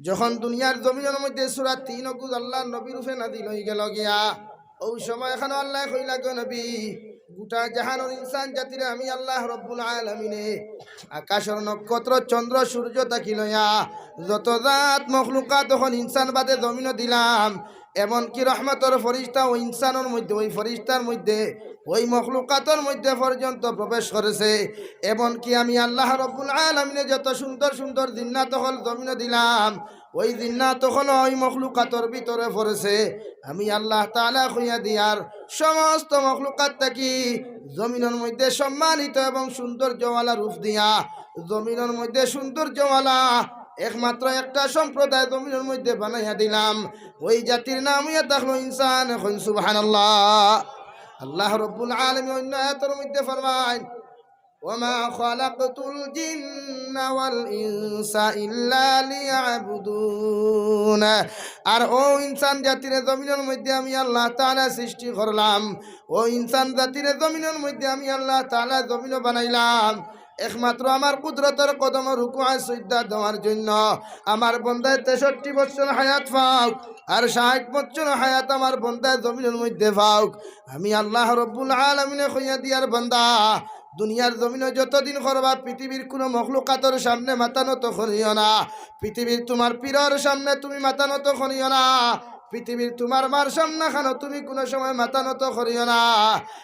যখন দুনিয়ার জমিনর মধ্যে সূরা তিন অগুজ আল্লাহর নবীর উপরে নাজিল অইগেলো গিয়া, অউ সময় এখানো আল্লায় কইলা, গো নবী, গুটা জাহানর ইনসান জাতিরে আমি আল্লাহ রব্বুল আলামিনে আকাশর নক্ষত্র, চন্দ্র, সূর্য থাকি লইয়া যত জাত মখলুকাত অকল ইনসান বাদে জমিনো দিলাম, এমনকি রহমতর ফরিস্তা অউ ইনসানর মধ্যে, অউ ফরিস্তার মধ্যে, অউ মখলুকাতর মধ্যে পর্যন্ত প্রবেশ করেছে। এমনকি আমি আল্লাহ রব্বুল আলামিনে যত সুন্দর সুন্দর জিন্নাত অকল জমিনো দিলাম, অউ জিন্নাত অকল অউ মখলুকাতর ভিতরে পড়েছে। আমি আল্লাহ তাআলা কইয়া দিয়ার সমস্ত মখলুকাত থাকি জমিনর মধ্যে সম্মানিত এবং সৌন্দর্যওয়ালা রূপ দিয়া, জমিনর মধ্যে সৌন্দর্যওয়ালা একমাত্র একটা সম্প্রদায় জমিনর মধ্যে বানাইয়া দিলাম। অউ জাতির নাম অইয়া থাকলো ইনসান। কইন সুবহানাল্লাহ। আল্লাহ রব্বুল আলামিন অন্য আয়াতর মধ্যে ফরমাইন, "ওয়া মা খালাকতুল জিন্না ওয়াল ইনসা ইল্লা লিয়াবুদুন।" আর অউ ইনসান জাতিরে জমিনর মধ্যে আমি আল্লাহ তাআলা সৃষ্টি করলাম, অউ ইনসান জাতিরে জমিনর মধ্যে আমি আল্লাহ তাআলা জমিনো বানাইলাম, একমাত্র আমার কুদরতর কদমো রুকুআ সইজদা দেওয়ার জন্য। আমার বন্দায় তেষট্টি বছর হায়াত পাউক, আর ষাইট বছর হায়াত আমার বন্দায় জমিনর মধ্যে পাউক। আমি আল্লাহ রব্বুল আলামিনে কইয়া দিয়ার, বন্দা, দুনিয়ার জমিনো যতদিন করবা, পৃথিবীর কুনু মখলুকাতর সামনে মাথা নত করিও না, পৃথিবীর তুমার পীরর সামনে তুমি মাথা নত করিও না, পৃথিবীর তুমার মার সামনে খানো তুমি কুনু সময় মাথা নত করিও না।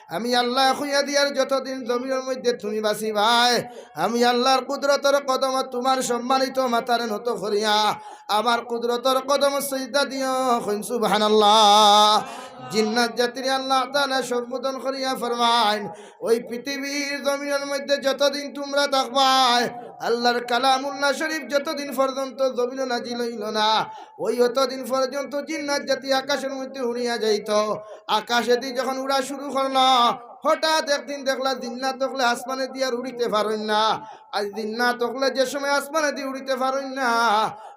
আমি আল্লায় কইয়া দিয়ার, যতদিন জমিনর মধ্যে তুমি বাঁচিবায়, আমি আল্লাহর কুদরতর কদমো তুমার সম্মানিত মাথারে নত করিয়া আমার কুদরতর কদমো সইজদা দিও। কইন সুবহানাল্লাহ। জিন্নাত জাতিরে আল্লাহ তাআলা সম্বোধন করিয়া ফরমাইন, অউ পৃথিবীর জমিনর মধ্যে যতদিন তুমরা থাকবায়, আল্লাহর কালামুল্লাহ শরীফ যতদিন পর্যন্ত জমিনো নাজিল অইলো না, অউ অতদিন পর্যন্ত জিন্নাত জাতি আকাশর মধ্যে উড়িয়া যাইতো। আকাশেদি যখন উড়া শুরু করলো, হঠাৎ একদিন দেখলা জিন্নাত অকলে আসমানেদি আর উড়িতে পারইন না। আর জিন্নাত অকলে যে সময় আসমানেদি উড়িতে পারইন না,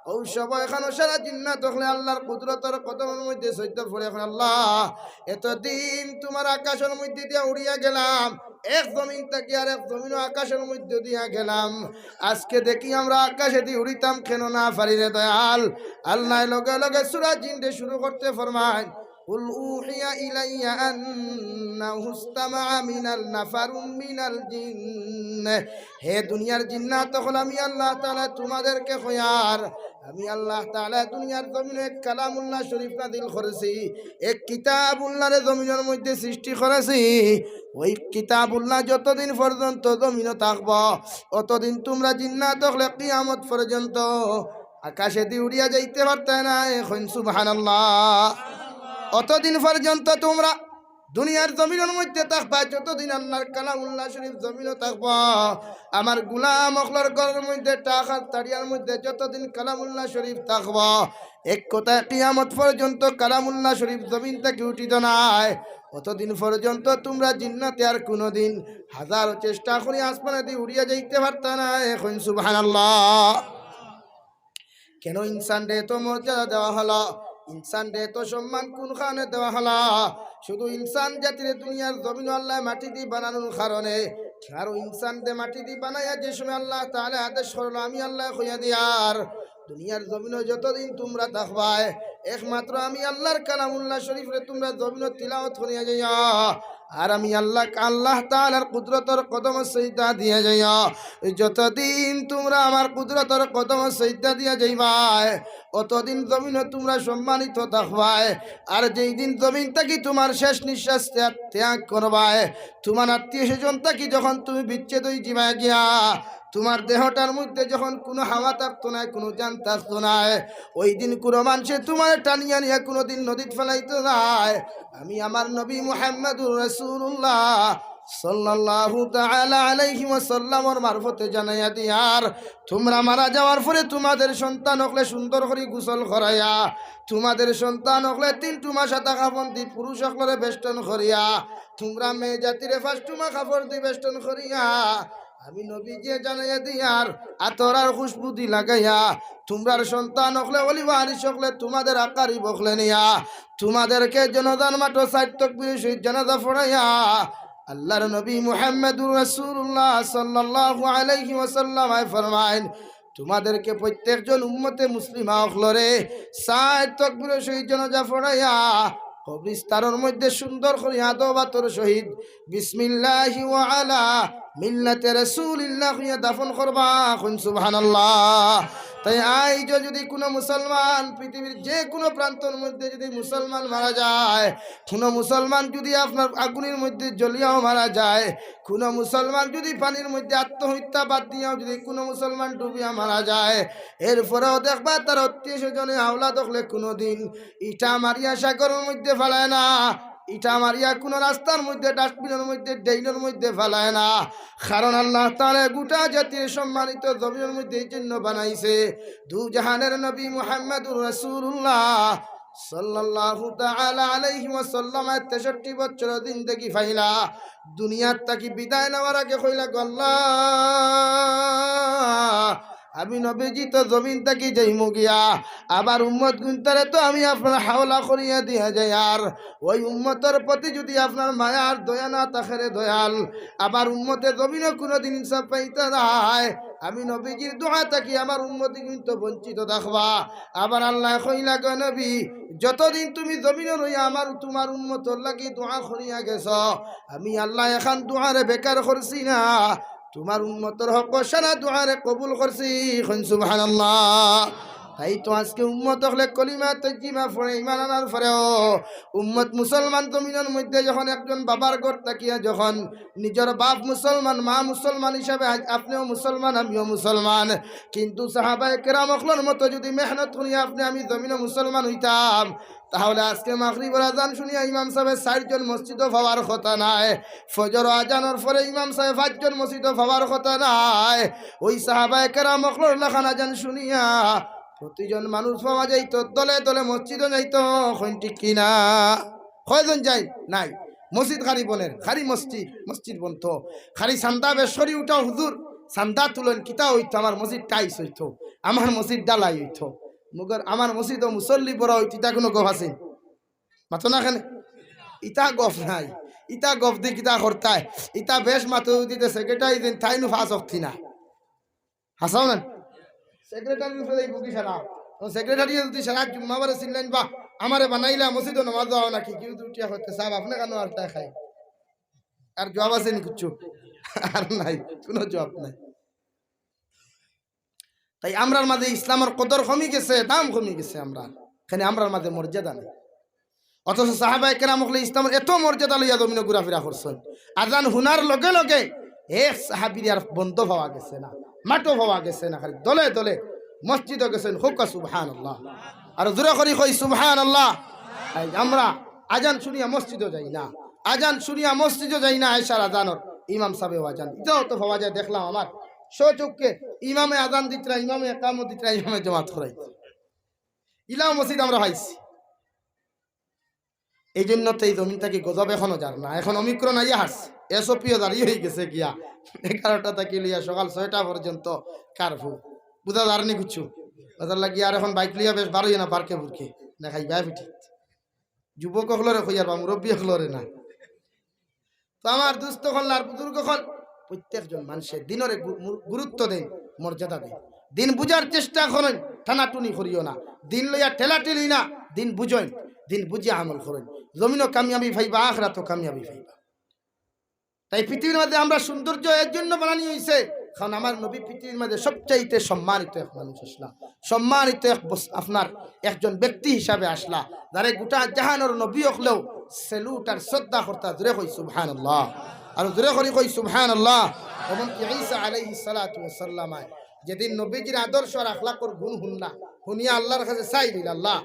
অউ সময় খানো সারা জিন্নাত অকলে আল্লাহর কুদরতর কদমর মধ্যে সইজদা পড়ে, কইন, আল্লাহ, এতদিন তুমার আকাশর মধ্যে দিয়া উড়িয়া গেলাম, এক জমিন থাকি আরেক জমিনো আকাশর মধ্যে দিয়া গেলাম, আজকে দেখি আমরা আকাশেদি উড়িতাম কেনে না পারি রে দয়াল। আল্লায় লগে লগে সূরা জিনরে শুরু করতে ফরমাইন, "কুল উহিয়া ইলাইয়া আন্নাহু ইস্তামাআ মিনাল নাফারুম মিনাল জিন।" হে দুনিয়ার জিন্নাত অকল, আমি আল্লাহ তাআলা তুমাদেরকে কইয়ার, আমি আল্লাহ তাআলা দুনিয়ার জমিনো এক কালামুল্লাহ শরীফ নাজিল করেছি, এক কিতাবুল্লাহরে জমিনর মধ্যে সৃষ্টি করেছি। অউ কিতাবুল্লাহ যতদিন পর্যন্ত জমিনো থাকবো, অতদিন তুমরা জিন্নাত অকলে কিয়ামত পর্যন্ত আকাশেদি উড়িয়া যাইতে পারতায় নায়। কইন সুবহানাল্লাহ। অতদিন পর্যন্ত তুমরা দুনিয়ার জমিনর মধ্যে থাকবায়, যতদিন আল্লাহর কালামুল্লাহ শরীফ জমিনো থাকবো, আমার গুলাম অকলর ঘরর মধ্যে, টাকার তাড়িয়ার মধ্যে যতদিন কালামুল্লাহ শরীফ থাকবো, এক কথায় কিয়ামত পর্যন্ত কালামুল্লাহ শরীফ জমিন থাকি উঠিতো নায়। অতদিন পর্যন্ত তুমরা জিন্নাতে আর কুনুদিন হাজারো চেষ্টা করি আসমানেদি উড়িয়া যাইতে পারতায় নায়। কইন সুবহানাল্লাহ। কেনে ইনসানরে এত মর্যাদা দেওয়া হলো? ইনসানরে এত সম্মান কুন কারণে দেওয়া হলো? শুধু ইনসান জাতিরে দুনিয়ার জমিনো আল্লায় মাটিদি বানানোর কারণে। আর ইনসানরে মাটিদি বানাইয়া যে সময় আল্লাহ তাআলায় আদেশ করলো, আমি আল্লায় কইয়া দিয়ার, দুনিয়ার জমিনো যতদিন তুমরা থাকবায়, একমাত্র আমি আল্লাহর কালামুল্লাহ শরীফরে তুমরা জমিনো তিলাওয়াত করিয়া যাইও। আর আমি আল্লাহ, আল্লাহ তাআলার কুদরতর কদমো সইজদা দিয়া যাইও। যতদিন তুমরা আমার কুদরতর কদমো সইজদা দিয়া যাইবায়, অতদিন জমিনো তুমরা সম্মানিত থাকবায়। আর যেই দিন জমিন থাকি তুমার শেষ নিঃশ্বাস ত্যাগ, ত্যাগ করবায়, তুমার আত্মীয় স্বজন থাকি যখন তুমি বিচ্ছেদ অইযিবায় গিয়া, তুমার দেহটার মধ্যে যখন কুনু হাওয়া থাকতো নায়, কুনু জান থাকতো নায়, অউ দিন কুনু মানষে তুমারে টানিয়া নিয়া কুনুদিন নদীত ফালাইতো নায়। আমি আমার নবী মুহাম্মাদুর রাসূলুল্লাহ সাল্লাল্লাহু তাআলা আলাইহি ওয়াসাল্লামর মারফতে জানাইয়া দিয়ার, তুমরা মারা যাওয়ার পরে তুমাদের সন্তান অকলে সুন্দর করি গোসল করাইয়া, তুমাদের সন্তান অকলে তিনটুমা সাদা কাফন দি পুরুষ অকলরে বেষ্টন করিয়া, তুমরা মেয়ে জাতিরে পাঁচটুমা কাপড় দি বেষ্টন করিয়া, আমি নবীজিয়ে জানাইয়া দিয়ার, আতর আর খুশবুদি লাগাইয়া, তুমরার সন্তান অকলে, ওলি ওয়ারিস অকলে, তুমাদের আকারিব অকলে নিয়া, তুমাদেরকে জনাজার মাঠো চাইর তকবীরে শহীদ জানাজা পড়াইয়া, আল্লাহর নবী মুহাম্মাদুর রাসূলুল্লাহ সাল্লাল্লাহু আলাইহি ওয়াসাল্লাম আয় ফরমাইন, তুমাদেরকে প্রত্যেকজন উম্মতে মুসলিমা অকলরে চাইর তকবীরে শহীদ জানাজা পড়াইয়া কবরস্থানর মধ্যে সুন্দর করি আদব আতর শহীদ বিসমিল্লাহি ওয়া আলা মিল্লাতে রাসূলিল্লাহ কইয়া দাফন করবা। কইন সুবহানাল্লাহ। তাই আইজ যদি কুনু মুসলমান, পৃথিবীর যে কুনু প্রান্তর মধ্যে যদি মুসলমান মারা যায়, কুনু মুসলমান যদি আপনার আগুনের মধ্যে জ্বলিয়াও মারা যায়, কুনু মুসলমান যদি পানির মধ্যে আত্মহত্যা বাদ দিয়াও যদি কুনু মুসলমান ডুবিয়া মারা যায়, এরপরেও দেখবা তার আত্মীয় স্বজনে আওলাদ অকলে কুনুদিন ইটা মারিয়া সাগরর মধ্যে ফালায় না, ইটা মারিয়া কুনু রাস্তার মধ্যে, ডাস্টবিনর মধ্যে, ড্রেইনর মধ্যে ফালায় না। কারণ আল্লাহ তাআলা গোটা জাতিরে সম্মানিত জমিনর মধ্যে এই জন্য বানাইছে। দু জাহানের নবী মুহাম্মাদুর রাসূলুল্লাহ সাল্লাল্লাহু তাআলা আলাইহি ওয়াসাল্লামে তেষট্টি বছর জিন্দেগি পাইলা। দুনিয়ার থাকি বিদায় নেওয়ার আগে কইলা গো আল্লাহ, আমি নবীজি তো জমিন থাকি যাইমু গিয়া, আমার উম্মত গুনতারে তো আমি আপনার হাওলা করিয়া দিয়া যাইয়ার, ওই উম্মতর প্রতি যদি আপনার মায়া আর দয়া না থাকে রে দয়াল, আমার উম্মতে জমিনো কুনুদিন ইনসাফ পাইতা নায়। আমি নবীজির দোয়া থাকি আমার উম্মতি কিন্তু বঞ্চিত থাকবা। আবার আল্লায় কইলা গো নবী, যতদিন তুমি জমিনো রইয়া আমার, তুমার উম্মতর লাগি দোয়া করিয়া গেছো, আমি আল্লায় এখান দোয়ারে বেকার করছি না, তুমার উম্মতর হক সারা দোয়ারে কবুল করছি। কইন সুবহানাল্লাহ। তাই তো আজকে উম্মত অকলে কলিমা তৈয়্যিবা পড়ে ইমান আনার পরেও উম্মত মুসলমান জমিনর মধ্যে যখন একজন বাবার ঘর থাকিয়া যখন নিজর বাপ মুসলমান, মা মুসলমান হিসাবে আজ আপনেও মুসলমান, আমিও মুসলমান, কিন্তু সাহাবায়ে কেরাম অকলর মতো যদি মেহনত করি আপনে আমি জমিনো মুসলমান হইতাম, তাহলে আজকে মাগরিবর আজান শুনিয়া ইমাম সাহেবে চাইরজন মসজিদো পাওয়ার কথা নায়, ফজর আজানর পরে ইমাম সাহেব পাঁচজন মসজিদো পাওয়ার কথা নায়। ওই সাহাবায়ে কেরাম অকলর লাখান আজান শুনিয়া প্রতিজন মানুষ পাওয়া যাইতো, দলে দলে মসজিদো যাইতো। কইন ঠিক কি না? কয়জন যাইন? নাই। মসজিদ খালি বনের, খালি মসজিদ, মসজিদ বনতো। খালি চান্দা বেশ করি উঠাও হুজুর, চান্দা তুলইন, কিতা অইতো, আমার মসজিদ টাইস অইতো, আমার মসজিদ ঢালাই অইতো। মগর আমার মসজিদো মুসল্লি বড়া অইতো, ইতা কুনু গফ আছে? মাতো না কেনে? ইতা গফ নাই। ইতা গফ দি কিতা করতায়? ইতা বেশ মাতো যদি তে সেক্রেটারি দিন, তাইনও পাঁচ অক্তি না। হাছাও না? সেক্রেটারির উপরে এই বুকি সারা। ও সেক্রেটারি যদি সারা জুম্মাবারে চিল্লাইন, "বাহ, আমারে বানাইলা, মসজিদো নামাজ যাও না কি?" কেউ তো উঠিয়া কইতে, "সাব, আপনে কেনে আরটা খাই?" আর জবাব আছে নি কিচ্ছু? আর নাই, কুনু জবাব নাই। তাই আমরার মাঝে ইসলামর কদর কমি গেছে, দাম কমি গেছে আমরার। কেনে আমরার মাঝে মর্যাদা নাই। অথচ সাহাবায়ে কেরাম অকলে ইসলামর এত মর্যাদা লইয়া জমিনো ঘুরাফিরা করছইন। আজান হুনার লগে লগে এক সাহাবীরে আর বন্দো পাওয়া গেছে না, মাঠো পাওয়া গেছে না, খালি দলে দলে মসজিদো গেছইন। কউক্কা সুবহানাল্লাহ। আর জোরে করি কই সুবহানাল্লাহ। এই আমরা আজান শুনিয়া মসজিদো যাই না, আজান শুনিয়া মসজিদো যাই না, এশার আজানর ইমাম সাহেবেও আজান। ইতাও তো পাওয়া যায়, দেখলাম আমার স্বচক্ষে, ইমামে আজান দিতরা, ইমামে একামত দিতরা, ইমামে জমাত করাইতরা। ইলাও মসজিদ আমরা পাইছি। এই জন্য তো এই জমিন থাকি গজব এখনো যার না। এখন ওমিক্রন আইয়া হারছে, এসওপিও জারি হয়ে গেছে গিয়া। এগারোটা থাকি লইয়া সকাল ছয়টা পর্যন্ত কারফিউ। বুঝা যার নি কিচ্ছু? বুঝার লাগি আর এখন বাইক লইয়া বেশ বারোই না পার্কে বুরকে। না খাইবা পিঠি। যুবক অকলরে কইয়ার বা মুরব্বী অকলরে না। তো আমার দোস্ত অকল আর বুজুর্গ অকল, প্রত্যেকজন মানষে দিনরে গু-, মু-, গুরুত্ব দেইন, মর্যাদা দেইন। দিন বুঝার চেষ্টা করইন, টানাটুনি করিও না। দিন লইয়া ঠেলাঠেলি না, দিন বুঝইন, দিন বুঝিয়া আমল করইন। জমিনো কামিয়াবি পাইবা, আখরাতো কামিয়াবি পাইবা। তাই পৃথিবীর মাঝে আমরা সৌন্দর্য এর জন্য বানানি হইছে, কারণ আমার নবী পৃথিবীর মাঝে সবচাইতে সম্মানিত এক মানুষ আসলা, সম্মানিত এক বস-, আপনার একজন ব্যক্তি হিসাবে আসলা, যারে গোটা জাহানর নবী অকলেও salute আর শ্রদ্ধা করতা। জোরে কই সুবহানাল্লাহ, আর জোরে করি কই সুবহানাল্লাহ। এমনকি ঈসা আলাইহিস সালাতু ওয়াস সালাম আয়, যেদিন নবীজির আদর্শ আর আখলাকর গুণ হুনলা, হুনিয়া আল্লাহর কাছে চাই দিল, "আল্লাহ,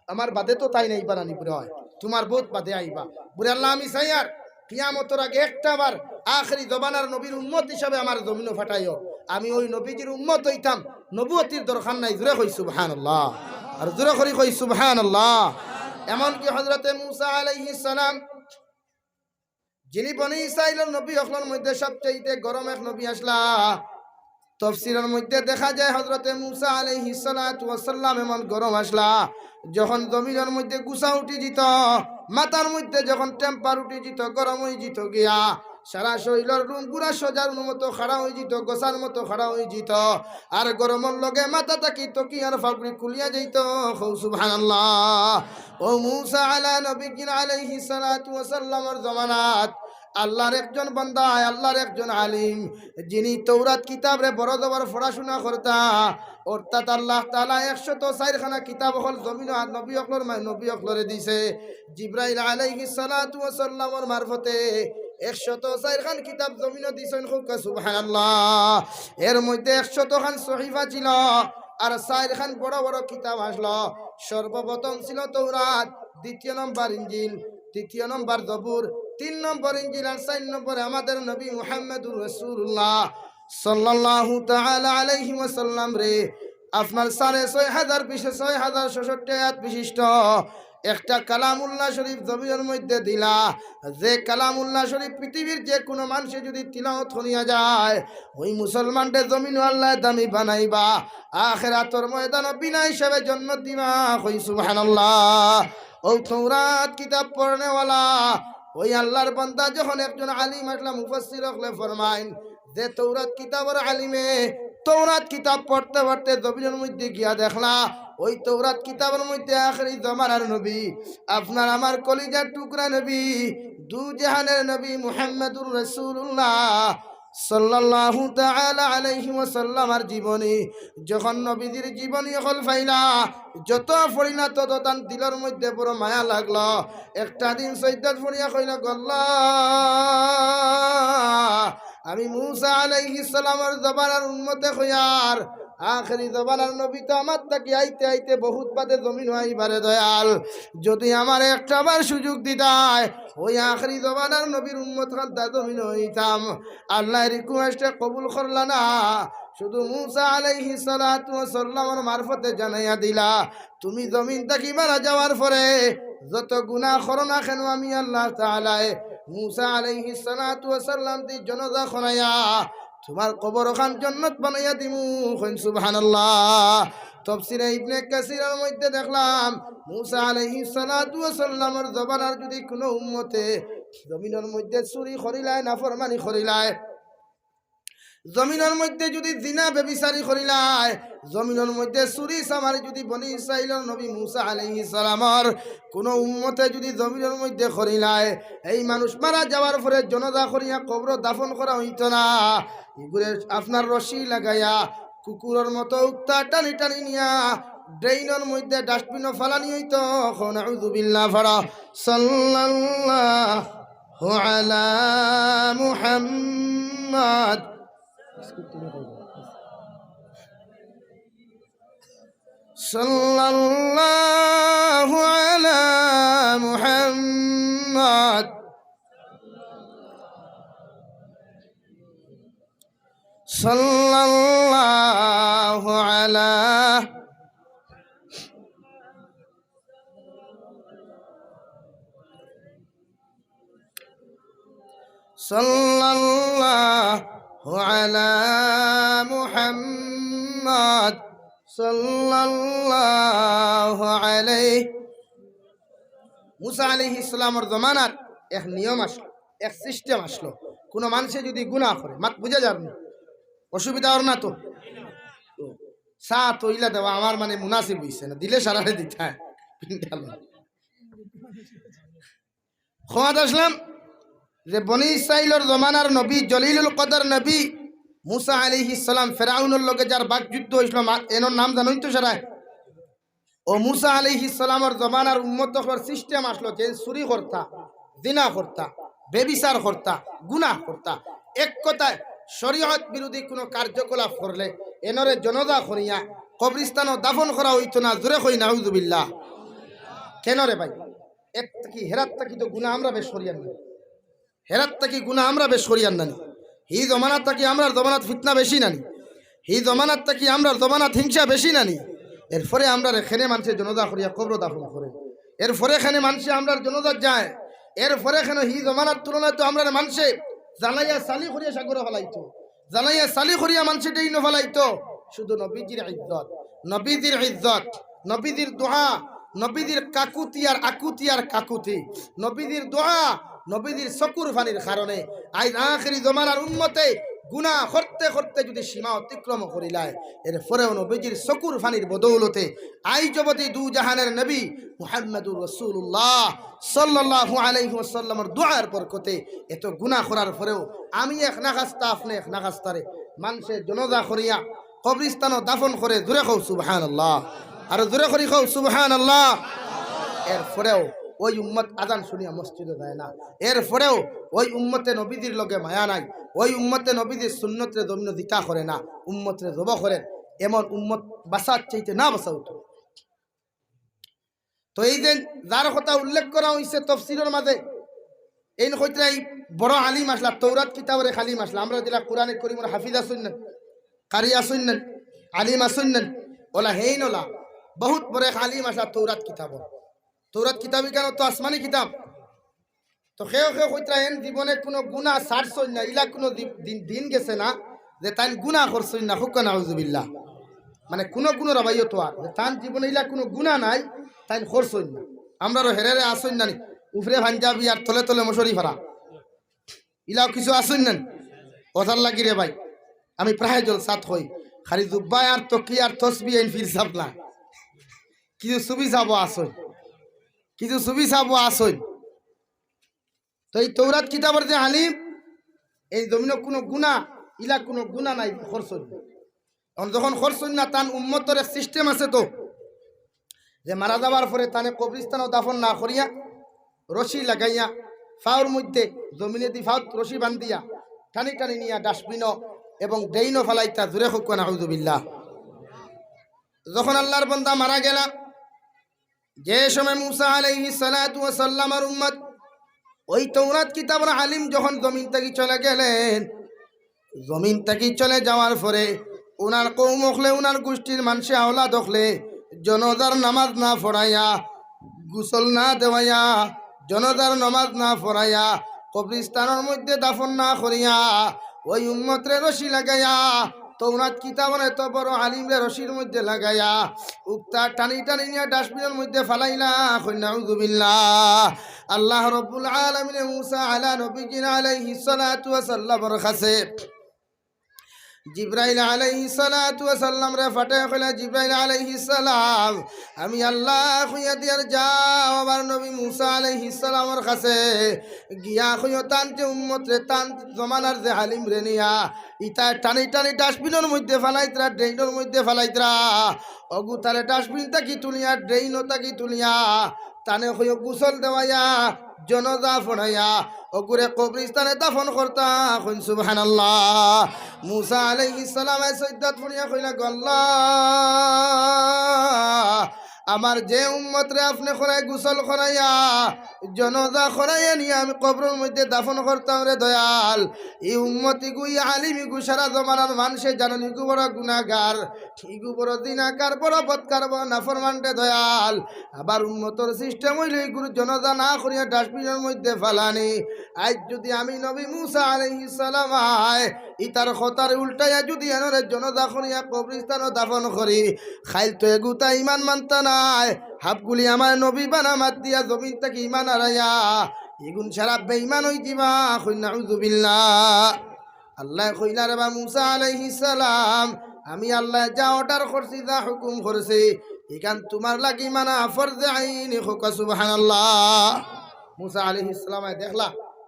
আমার বাদে তো তাইন আইবা নানি বুড়া হয়, তুমার বউত বাদে আইবা। বুড়া আল্লাহ, আমি চাই আর কিয়ামতর আগে একটা বার আখেরি জমানার নবীর উম্মত হিসাবে আমার জমিনো ফাটাইও, আমি ওই নবীজির উম্মত হইতাম, নবুয়তির দরকার নাই।" জোরে কই সুবহানাল্লাহ, আর জোরে করি কই সুবহানাল্লাহ। এমনকি হযরতে মুসা আলাইহিস সালাম যিনি বনি ইসরাইলর নবী অকলর মধ্যে সবচাইতে গরম এক নবী আছলা। তফসিরর মধ্যে দেখা যায় হযরতে মুসা আলাইহিস সালাতু ওয়াস সালাম এমন গরম আছলা, যখন জমিনর মধ্যে গুছা উঠি যিত, মাথার মধ্যে যখন টেম্পার উঠি যিত, গরম অই যিত গিয়া, সারা শরীলর রুম গুলা সজার মতো খাড়া অই যিত, গোছার মতো খাড়া অই যিত। আর গরমর লগে মাথা থাকি তকিয়ার পাগড়ি খুলিয়া যাইত। কও সুবহানাল্লাহ। অউ মুসা আলা নবিয়্যিনা আলাইহিস সালাতু ওয়াস সালামর জমানাত আল্লার একজন বান্দা, আল্লার একজন আলিম, যিনি তৌরাত কিতাবরে বড় জবর পড়াশুনা করতা, অর্থাৎ আল্লাহ তাআলা একশত চাইর খানা কিতাব অকল জমিনো আর নবী অকলর মা-, নবী অকলরে দিছে। জিব্রাইল আলাইহিস সালাতু ওয়াস সালামর মারফতে একশত চাইর খান কিতাব জমিনো দিছইন। কউক্কা সুবহানাল্লাহ। এর মধ্যে একশত খান সহিফা ছিল, আর চাইর খান বড় বড় কিতাব আছলো। সর্বপ্রথম ছিল তৌরাত, দ্বিতীয় নম্বর ইঞ্জিল, তৃতীয় নম্বর জবুর, তিন নম্বর ইঞ্জিল, আর চাইর নম্বরে আমাদের নবী মুহাম্মদুর রাসূলুল্লাহ সাল্লাল্লাহু তাআলা আলাইহি ওয়াসাল্লামরে আপনার সাড়ে ছয় হাজার বিশ, ছয় হাজার ছয়ষট্টি আয়াত বিশিষ্ট একটা কালামুল্লাহ শরীফ জমিনর মধ্যে দিলা। যে কালামুল্লাহ শরীফ পৃথিবীর যে কুনু মানষে যুদি তিলাওয়াত করিয়া যায়, অউ মুসলমানরে জমিনো আল্লায় দামি বানাইবা, আখেরাতর ময়দানো বিনা হিসাবে জন্নত দিবা। কই সুবহানাল্লাহ। অউ তৌরাত কিতাব পড়নেওয়ালা অউ আল্লার বান্দা যখন একজন আলিম আছলা, মুফাসসির অকলে ফরমাইন, যে তৌরাত কিতাবর আলিমে তৌরাত কিতাব পড়তে পড়তে জমিনর মধ্যে গিয়া দেখলা, অউ তৌরাত কিতাবর মধ্যে আখেরি জমানার নবী, আপনার আমার কলিজার টুকরা নবী, দু জাহানের নবী মুহাম্মদুর রাসূলুল্লাহ সাল্লাল্লাহু তাআলা আলাইহি ওয়াসাল্লামর জীবনী, যখন নবীজির জীবনী অকল পাইলা, যত পড়িলা তত তান দিলর মধ্যে বড় মায়া লাগলো। একটা দিন সইজদাত পড়িয়া কইলা, "গো আল্লাহ, আমি মুসা আলাইহিস সালামর জমানার উম্মতে অইয়ার, আখেরি জমানার নবী তো আমার থাকি আইতে আইতে বহুত বাদে জমিনো আইবারে দয়াল। যুদি আমারে একটাবার সুযোগ দিতায়, অউ আখেরি জমানার নবীর উম্মত খান্তা জমিনো অইতাম।" আল্লায় রিকোয়েস্টে কবুল করলা না, শুধু মুসা আলাইহিস সালাতু ওয়াস সালামর মারফতে জানাইয়া দিলা, তুমি জমিন থাকি মারা যাওয়ার পরে যত গুনা করো না কেন, আমি আল্লাহ তাআলায় মুসা আলাইহিস সালাতু ওয়াস সালামদি জানাজা করাইয়া তুমার কবর খান জন্নত বানাইয়া দিমু। কইন সুবহানাল্লাহ। তফসিরে ইবনে কাসিরর মধ্যে দেখলাম, মুসা আলাইহিস সালাতু ওয়াস সালামর জমানার যুদি কুনু উম্মতে জমিনর মধ্যে চুরি করিলায়, নাফরমানি করিলায়, জমিনর মধ্যে যুদি জিনা বেবিচারি করিলায়, জমিনর মধ্যে চুরি চামারি যুদি বনি ইসরাইলর নবী মুসা আলাইহিস সালামর কুনু উম্মতে যুদি জমিনর মধ্যে করিলায়, এই মানুষ মারা যাওয়ার পরে জানাজা করিয়া কবরো দাফন করা অইতো না। ইগুরে আপনার রশি লাগাইয়া কুকুরর মতো উক্তা টানি টানি নিয়া ড্রেইনর মধ্যে, ডাস্টবিনো ফালানি অইতো। কও নাউযুবিল্লাহ পড়ো। সাল্লাল্লাহু আলা মুহাম্মাদ। সাল্লাল্লাহু আলা মুহাম্মাদ। সাল্লাল্লাহু আলা সাল্লাল্লাহু আলা মুহাম্মাদ সাল্লাল্লাহু আলাইহি। মুসা আলাইহিস সালামর জমানার এক নিয়ম আছলো, এক সিস্টেম আছলো, কুনু মানষে যুদি গুনা করে, মাত বুঝা যার না, অসুবিধা অর না তো? চা তো ইলা দেওয়া আমার মানে মুনাসিব অইছে না, দিলে সারারে দিতায়। পিন্ডাল। কওয়াত আছলাম যে বনি ইসরাইলর জমানার নবী, জলিলুল কদর নবী মুসা আলাইহিস সালাম ফেরাউনর লগে যার বাকযুদ্ধ অইছলো, মা-, এনর নাম জানইন তো সারায়? অউ মুসা আলাইহিস সালামর জমানার উম্মত অকলর সিস্টেম আছলো যে চুরি করতা, জিনা করতা, বেবিচার করতা, গুনা করতা, এক কথায় শরীয়ত বিরোধী কুনু কার্যকলাপ করলে এনরে জানাজা করিয়া কবরস্থানো দাফন করা অইতো না। জোরে কই নাউযুবিল্লাহ। কেন রে ভাই? এর থাকি, হেরার থাকি তো গুনা আমরা বেশ করিয়ার না নি? হেরার থাকি গুনা আমরা বেশ করিয়ার না নি? হি জমানার থাকি আমরার জমানাত ফিতনা বেশি না নি? হি জমানার থাকি আমরার জমানাত হিংসা বেশি না নি? এরপরে আমরারে কেনে মানষে জানাজা করিয়া কবরো দাফন করে, এরপরে কেনে মানষে আমরার জানাজাত যায়। এরপরে কেন হি জমানার তুলনায় তো আমরারে মানষে জ্বালাইয়া ছালি করিয়া সাগরো ফালাইতো, জ্বালাইয়া ছালি করিয়া মানষে ড্রেইনো ফালাইতো। শুধু নবীজির ইজ্জত, নবীজির ইজ্জত, নবীজির দোয়া, নবীজির কাকুতি আর আকুতি আর কাকুতি, নবীজির দোয়া, নবীজির চকুর পানির কারণে আইজ আখেরি জমানার উম্মতে গুনাহ করতে করতে যদি সীমা অতিক্রম করিলায়, এরপরেও নবীজির চকুর পানির বদৌলতে আইজ অবধি দু জাহানের নবী মুহাম্মাদুর রাসূলুল্লাহ সাল্লাল্লাহু আলাইহি ওয়াসাল্লামর দোয়ার বরকতে এত গুনাহ করার পরেও আমি এক নাখাস্তা, আপনে এক নাখাস্তারে মানষে জনাজা করিয়া কবরস্থানো দাফন করে। জোরে কও সুবহানাল্লাহ, আরো জোরে করি কও সুবহানাল্লাহ। এরপরেও ওই উম্মত আজান শুনিয়া মসজিদো যায় না, এরপরেও ওই উম্মতে নবীজির লগে মায়া নাই, ওই উম্মতে নবীজির সুন্নতরে জমিনো জিতা করে না, উম্মতরে জবো করের। এমন উম্মত বাঁচার চাইতে না বাঁচা উত্তম। তো এই যে যার কথা উল্লেখ করা হইছে তফসিরর মাঝে, এইন কইতরা এই বড় আলিম আছলা, তৌরাত কিতাবর এক আলিম আছলা, আমরা দিলা কোরআনে করিমর হাফিজ আছইন না, কারি আছইন না, আলিম আছইন না, ওলা হেইন ওলা বহুত বড় এক আলিম আছলা তৌরাত কিতাবর। তৌরাত কিতাব ইখান তো আসমানি কিতাব। তো কেউ কেউ কইতরা এন জীবনে কুনু গুনাহ ছাড়ছইন না, ইলা কুনু দি-, দিন, দিন গেছে না যে তাইন গুনাহ করছইন না, কউক্কা নাউজুবিল্লাহ। মানে কুনু কুনু রাবাইও তো আর যে তান জীবনে ইলা কুনু গুনাহ নাই, তাইন করছইন না। আমরারও হেরেরে আছইন না নি, উপরে পাঞ্জাবি আর তলে তলে মশারি ফারা, ইলাও কিছু আছইন না নি? ওটার লাগি রে ভাই, আমি প্রায় জলসাত কই, খালি জুব্বা আর তকি আর তসবি এইন ফিরছাব না, কিছু সুফি সাবও আছইন, কিছু সুফি সাবও আছইন। তো এই তৌরাত কিতাবর যে আলিম, এই জমিনো কুনু গুনাহ, ইলা কুনু গুনাহ নাই, করছইন না। এখন যখন করছইন না, তান উম্মতর এক সিস্টেম আছে তো, যে মারা যাওয়ার পরে তানে কবরস্থানো দাফন না করিয়া রশি লাগাইয়া ফাওর মধ্যে জমিনেদি ফাওত রশি বান্ধিয়া টানি টানি নিয়া ডাস্টবিনো এবং ড্রেইনো ফালাইতা। জোরে কউক্কা নাউজুবিল্লাহ। যখন আল্লাহর বান্দা মারা গেলা, যে সময় মুসা আলাইহিস সালাতু ওয়াস সালামর উম্মত, ওই তৌরাত কিতাবর আলিম যখন জমিন থাকি চলে গেলেন, জমিন থাকি চলে যাওয়ার পরে উনার কওম অকলে, উনার গোষ্ঠীর মানষে, আওলাদ অকলে জনাজার নামাজ না পড়াইয়া, গোসল না দেওয়াইয়া, জনাজার নামাজ না পড়াইয়া, কবরস্থানর মধ্যে দাফন না করিয়া, ওই উম্মতরে রশি লাগাইয়া, তৌরাত কিতাবর এত বড় আলিমরে রশির মধ্যে লাগাইয়া, উক্তা টানি টানি নিয়া ডাস্টবিনর মধ্যে ফালাইলা। কই নাউজুবিল্লাহ। আল্লাহ রব্বুল আলামিনে মুসা আলা নবীজিনা আলাইহিস সালাতু ওয়াস সালামর কাছে জিব্রাইল আলাইহিস সালাতু ওয়াস সালামরে পাঠাইয়া কইলা, "জিব্রাইল আলাইহিস সালাম, আমি আল্লাহ কইয়া দিয়ার যাও আমার নবী মুসা আলাইহিস সালামর কাছে, গিয়া কইও তান যে উম্মতরে, তান জমানার যে আলিমরে নিয়া, ইতা টানি টানি ডাস্টবিনর মধ্যে ফালাইতরা, ড্রেইনর মধ্যে ফালাইতরা, অগু তারে ডাস্টবিন থাকি তুলিয়া, ড্রেইন থাকি তুলিয়া, তানে কইও গোসল দেওয়াইয়া, জনাজা পড়াইয়া, অগুরে কবরস্থানে দাফন করতা।" কইন সুবহানাল্লাহ। মুসা আলাইহিস সালামে সইজদাত পড়িয়া কইলা, "গো আল্লাহ, আমার যে উম্মতরে আপনে করাই গোসল করাইয়া, জনাজা করাইয়া নিয়া আমি কবরর মধ্যে দাফন করতাম রে দয়াল, ই উম্মত ইগু, ই আলিম ইগু, সারা জমানার মানষে জানইন ইগু বড় গুনাগার, ইগু বড় জিনাকার, বড় বদকার, বড় নাফরমান রে দয়াল। আমার উম্মতর সিস্টেম অইলো ইগুর জনাজা না করিয়া ডাস্টবিনর মধ্যে ফালানি। আইজ যুদি আমি নবী মুসা আলাইহিস সালাম আয়, ইতার কথারে উল্টাইয়া যুদি এনরে জনাজা করিয়া কবরস্থানো দাফন করি, কাইল তো এগুতা ইমান মানতা নায়, হাবগুলি আমার নবী বানা মাত দিয়া জমিন থাকি ইমান হারাইয়া ইগুন সারা বেইমান অইযিবা।" কই নাউজুবিল্লাহ। আল্লায় কইলা, "রে বা মুসা আলাইহিস সালাম, আমি আল্লায় যা অর্ডার করছি, যা হুকুম করছি, ইখান তুমার লাগি মানা ফরজে আইন।" কউক্কা সুবহানাল্লাহ। মুসা আলাইহিস সালামে দেখলা,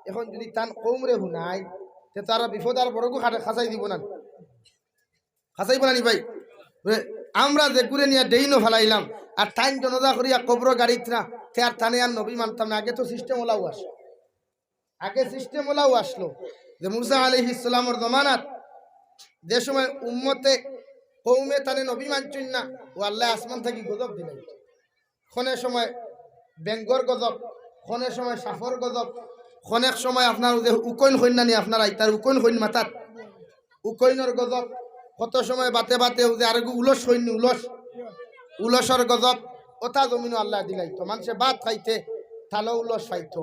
এখন যুদি তান কওমরে হুনাই, তে তারা বিপদ আর বড়গু খাটে-, খাসাই দিবো না, খাসাইবো না নি ভাই? বলে, "আমরা যেগুরে নিয়া ড্রেইনো ফালাইলাম, আর তাইন জনাজা করিয়া কবরো গাড়িত না, তে আর তানে আর নবী মানতাম না।" আগে তো সিস্টেম ওলাও আস আগে সিস্টেম ওলাও আসলো যে মুসা আলাইহিস সালামর জমানাত যে সময় উম্মতে কওমে তানে নবী মানছইন না, ও আল্লায় আসমান থাকি গজব দিলাইতো। খনে সময় বেঙ্গর গজব, খনে সময় সাফর গজব, খনেক সময় আপনার ওই যে উকইন কইন না নি, আপনার আইতার উকইন কইন মাথাত, উকইনর গজব, কত সময় বাতে বাতে ওই যে আরেকগু উলস কইন নি, উলস, উলসর গজব, ওটা জমিনো আল্লায় দিলাইতো। মানষে ভাত খাইতে তালো উলস পাইতো,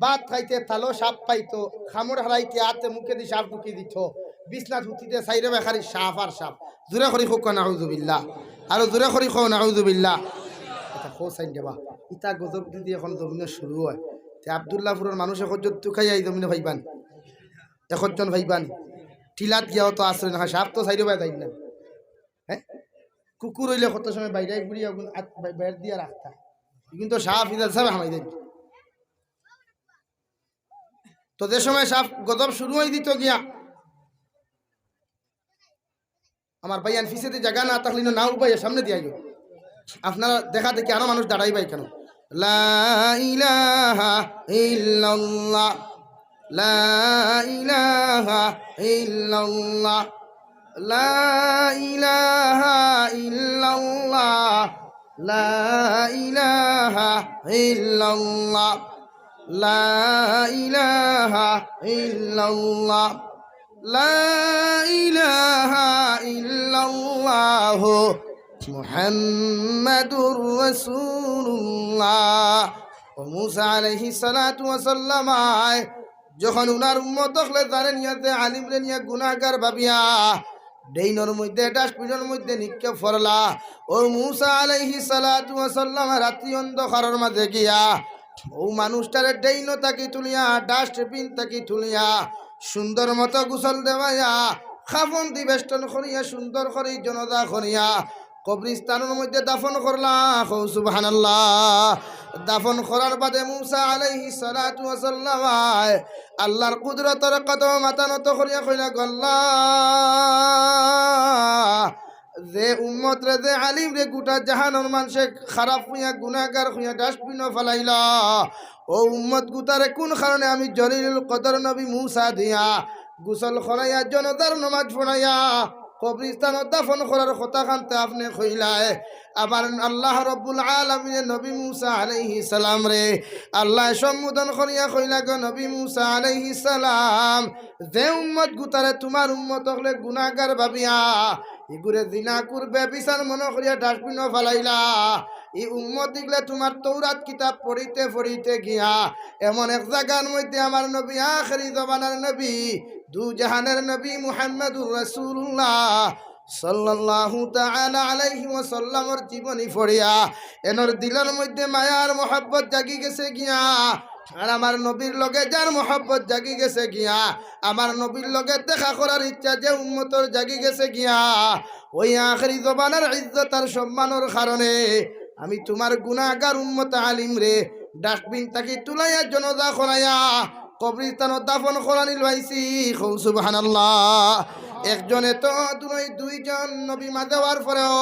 ভাত খাইতে থালো সাপ পাইতো, কামড় হারাইতে আতে মুখেদি সাপ ঢুকি দিত, বিছনাত হুতিতে চাইরোবায় খালি সাপ আর সাপ। জোরে করি কউক্কা নাউজুবিল্লাহ, আরো জোরে করি কও নাউজুবিল্লাহ। আচ্ছা, কও চাইন দেবা, ইতা গজব যদি অখন জমিনো শুরু অয়, তে আব্দুল্লাহপুরর মানুষ একজন তুকাইয়া ই জমিনো পাইবা নি? একজন পাইবা নি? টিলাত গিয়াও তো আশ্রয় না, সাপ তো চাইরোবায় যাইন না। হ্যাঁ, কুকুর অইলে কত সময় বাইরে ঘুরিয়া আগুন আত-, বাই-, বাইর দিয়া রাখতা, কিন্তু সাপ ইদার সাপ হামাই দেন। তো যে সময় সাপ গজব শুরু অই দিত গিয়া, আমার ভাইয়াইন পিছেদি জাগা না থাকলে না উবাইয়া সামনেদি আইও। আপনারা দেখা দেখি আরো মানুষ দাঁড়াইবা কেন? লা ইলাহা ইল্লাল্লাহ, লা ইলাহা ইল্লাল্লাহ, লা ইলাহা ইল্লাল্লাহ, লা ইলাহা ইল্লাল্লাহ, লা ইলাহা ইল্লাল্লাহ, লা ইলাহা ইল্লাল্লাহ, মুহাম্মাদুর রাসূলুল্লাহ। ও মুসা আলাইহিস সালাতু ওয়াস সালাম আয়, যখন উনার উম্মত অকলে তারে নিয়া, তে আলিমরে নিয়া গুনাহগার ভাবিয়া ড্রেইনর মধ্যে, ডাস্টবিনর মধ্যে নিক্ষেপ করলা। ও মুসা আলাইহিস সালাতু ওয়াস সালাম রাতি অন্ধকারর মাঝে গিয়া ও মানুষটারে ড্রেইন থাকি তুলিয়া, ডাস্টবিন থাকি তুলিয়া, সুন্দর মতো গোসল দেওয়াইয়া, কাফন দি বেষ্টন করিয়া, সুন্দর করি জনাজা করিয়া, কবরিস্তানর মধ্যে দাফন করলা। কও সুবহানাল্লাহ। দাফন করার বাদে মুসা আলাইহিস সালাতু ওয়াস সালাম আয় আল্লাহর কুদরতর কদমো মাথা নত করিয়া কইলা, "গো আল্লাহ, যে উম্মতরে, যে আলিমরে গুটা জাহানর মানষে খারাপ কইয়া, গুনাহগার কইয়া ডাস্টবিনো ফালাইলা, ও উম্মত গুতারে কুন কারণে আমি জলিলুল কদর নবী মুসা দিয়া গোসল করাইয়া, জনাজার নমাজ পড়াইয়া, কবরিস্তানো দাফন করার কথা কানতে আপনে কইলায়? আবার আল্লাহ রব্বুল আলামিনে নবী মুসা আলাইহিস সালামরে আল্লায় সম্বোধন করিয়া কইলা, গো নবী মুসা আলাইহিস সালাম, যে উম্মত গুতারে তুমার উম্মত অকলে গুনাহগার ভাবিয়া, ইগুরে জিনাকুর, বেবিচার মনো করিয়া ডাস্টবিনো ফালাইলা, ই উম্মত ইগলে তুমার তৌরাত কিতাব পড়িতে পড়িতে গিয়া এমন এক জাগার মধ্যে আমার নবী, আখেরি জমানার নবী, দু জাহানের নবী মুহাম্মাদুর রাসূলুল্লাহ সাল্লাল্লাহু তাআলা আলাইহি ওয়াসাল্লামর জীবনী পড়িয়া এনর দিলর মধ্যে মায়ার মহব্বত জাগি গেছে গিয়া, আর আমার নবীর লগে যার মহব্বত জাগি গেছে গিয়া, আমার নবীর লগে দেখা করার ইচ্ছা যে উম্মতর জাগি গেছে গিয়া, ওই আখেরি জমানার ইজ্জত আর সম্মানর কারণে আমি তুমার গুনাহগার উম্মত আলিমরে ডাস্টবিন থাকি তুলাইয়া জনাজা করাইয়া কবরিস্তানো দাফন করানি লইছি। কও সুবহানাল্লাহ। একজনে তো দুই, দুইজন নবী মাঝে অওয়ার পরেও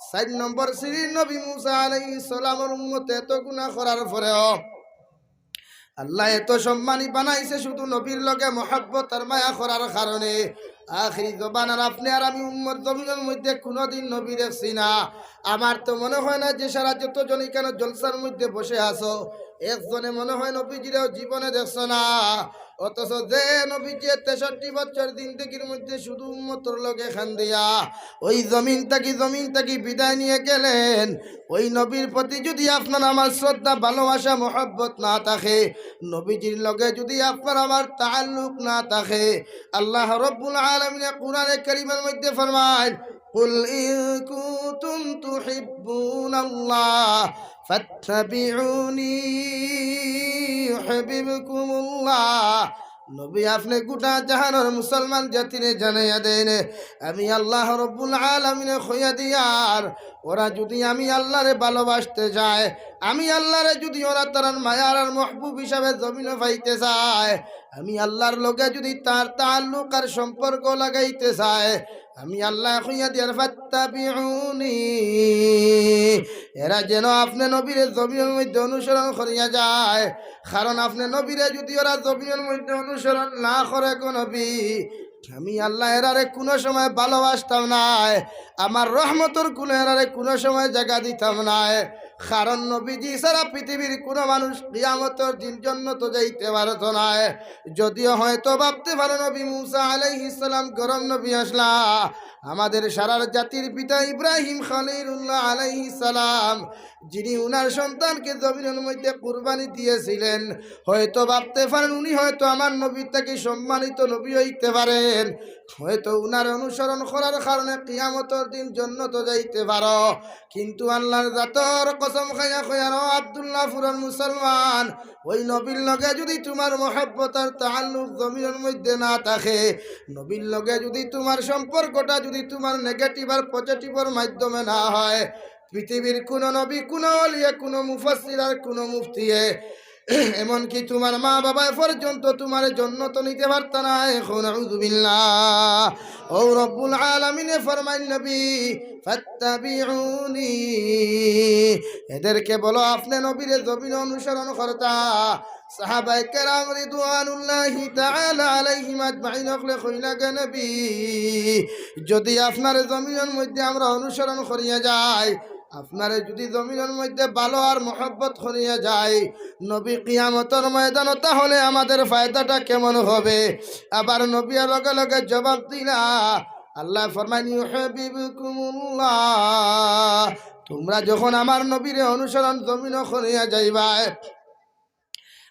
চাইর নম্বর সিরির নবী মুসা আলাইহিস সালামর উম্মতে এত গুনাহ করার পরেও আল্লায় এত সম্মানী বানাইছে শুধু নবীর লগে মহব্বত আর মায়া করার কারণে। আখেরি জমানার আপনে আর আমি উম্মত জমিনর মধ্যে কুনুদিন নবী দেখছি না। আমার তো মনে হয় না যে সারা যতজন ইখানো জলসার মধ্যে বসে আছো, একজনে মনে হয় নবীজিরেও জীবনে দেখছো না। অথচ যে নবীজি তেষট্টি বছর জিন্দেগির মধ্যে শুধু উম্মতর লগে কান্দিয়া ওই জমিন থাকি, জমিন থাকি বিদায় নিয়া গেলেন, ওই নবীর প্রতি যদি আপনার আমার শ্রদ্ধা, ভালোবাসা, মহব্বত না থাকে, নবীজির লগে যদি আপনার আমার তাআল্লুক না থাকে, আল্লাহ রব্বুল আলামিনে কুরআনে কারীমের মধ্যে ফরমাইন, "কুল ইন কুনতুম তুহিব্বুনাল্লাহ ফাত্তাবিউনি ইউহিব্বুকুমুল্লাহ।" নবী, আপনে গুটা জাহানর মুসলমান জাতিরে জানাইয়া দেইন, আমি আল্লাহ রব্বুল আলামিনে কইয়া দিয়ার, ওরা যদি আমি আল্লাহরে ভালোবাসতে চায়, আমি আল্লাহরে যদি ওরা তারার মায়ার আর মাহবুব হিসাবে জমিনো পাইতে চায়, আমি আল্লাহর লগে যদি তার তাআল্লুক আর সম্পর্ক লাগাইতে চায়, আমি আল্লায় কইয়া দিয়ার, "ফাত্তাবিউনি।" এরা যেন আপনে নবীরে জমিনর মধ্যে অনুসরণ করিয়া যায়, কারণ আপনে নবীরে যদি ওরা জমিনর মধ্যে অনুসরণ না করে গো নবী, আমি আল্লায় এরারে কুনু সময় ভালোবাসতাম নায়, আমার রহমতর কুলে এরারে কুনু সময় জাগা দিতাম নায়। কারণ নবীজি ছাড়া পৃথিবীর কুনু মানুষ কিয়ামতর দিন জন্নতো যাইতে পারতো নায়। যদিও হয়তো ভাবতে পারো নবী মুসা আলাইহিস সালাম গরম নবী আছলা, আমাদের সারার জাতির পিতা ইব্রাহিম খলিলুল্লাহ আলাইহিস সালাম, যিনি উনার সন্তানকে জমিনের মধ্যে কুরবানি দিয়েছিলেন, হয়তো ভাবতে পারেন উনি হয়তো আমার নবী থেকে সম্মানিত নবী হইতে পারেন, হয়তো উনার অনুসরণ করার কারণে কিয়ামতের দিন জন্নতো যাইতে পারো। কিন্তু আল্লাহর জাতর কসম খাইয়া কইয়ার, ও আব্দুল্লাহপুরর মুসলমান, ওই নবীর লগে যদি তোমার মহব্বত আর তাআল্লুক জমিনের মধ্যে না থাকে, নবীর লগে যদি তোমার সম্পর্কটা যদি তোমার নেগেটিভ আর পজিটিভর মাধ্যমে না হয়, পৃথিবীর কোনো নবী, কোনো অলিয়ে, কোনো মুফাসসির আর কোনো মুফতিয়ে, এমনকি তোমার মা বাবায় পর্যন্ত তোমার জন্নতো নিতে পারতা না। এখন আউযুবিল্লাহ। ও রব্বুল আলামিনে ফরমাইন, নবী, ফাত্তাবিউনি, এদেরকে বলো আপনি নবীরে জমিন অনুসরণ করতা। সাহাবায়ে কেরাম রিদওয়ানুল্লাহি তাআলা আলাইহিম আজমাইন অকলে কইলা, গে নবী, যদি আপনার জমিনের মধ্যে আমরা অনুসরণ করিয়া যাই, আপনারে যদি জমিনের মধ্যে ভালো আর মহব্বত করিয়া যাই, নবী কিয়ামতের ময়দানো, তাহলে আমাদের ফায়দাটা কেমন হবে? আবার নবী লগে লগে জবাব দিলা, আল্লাহ ফরমাইন, ইউহিব্বুকুমুল্লাহ, তোমরা যখন আমার নবীরে অনুসরণ জমিনো করিয়া যাইবায়,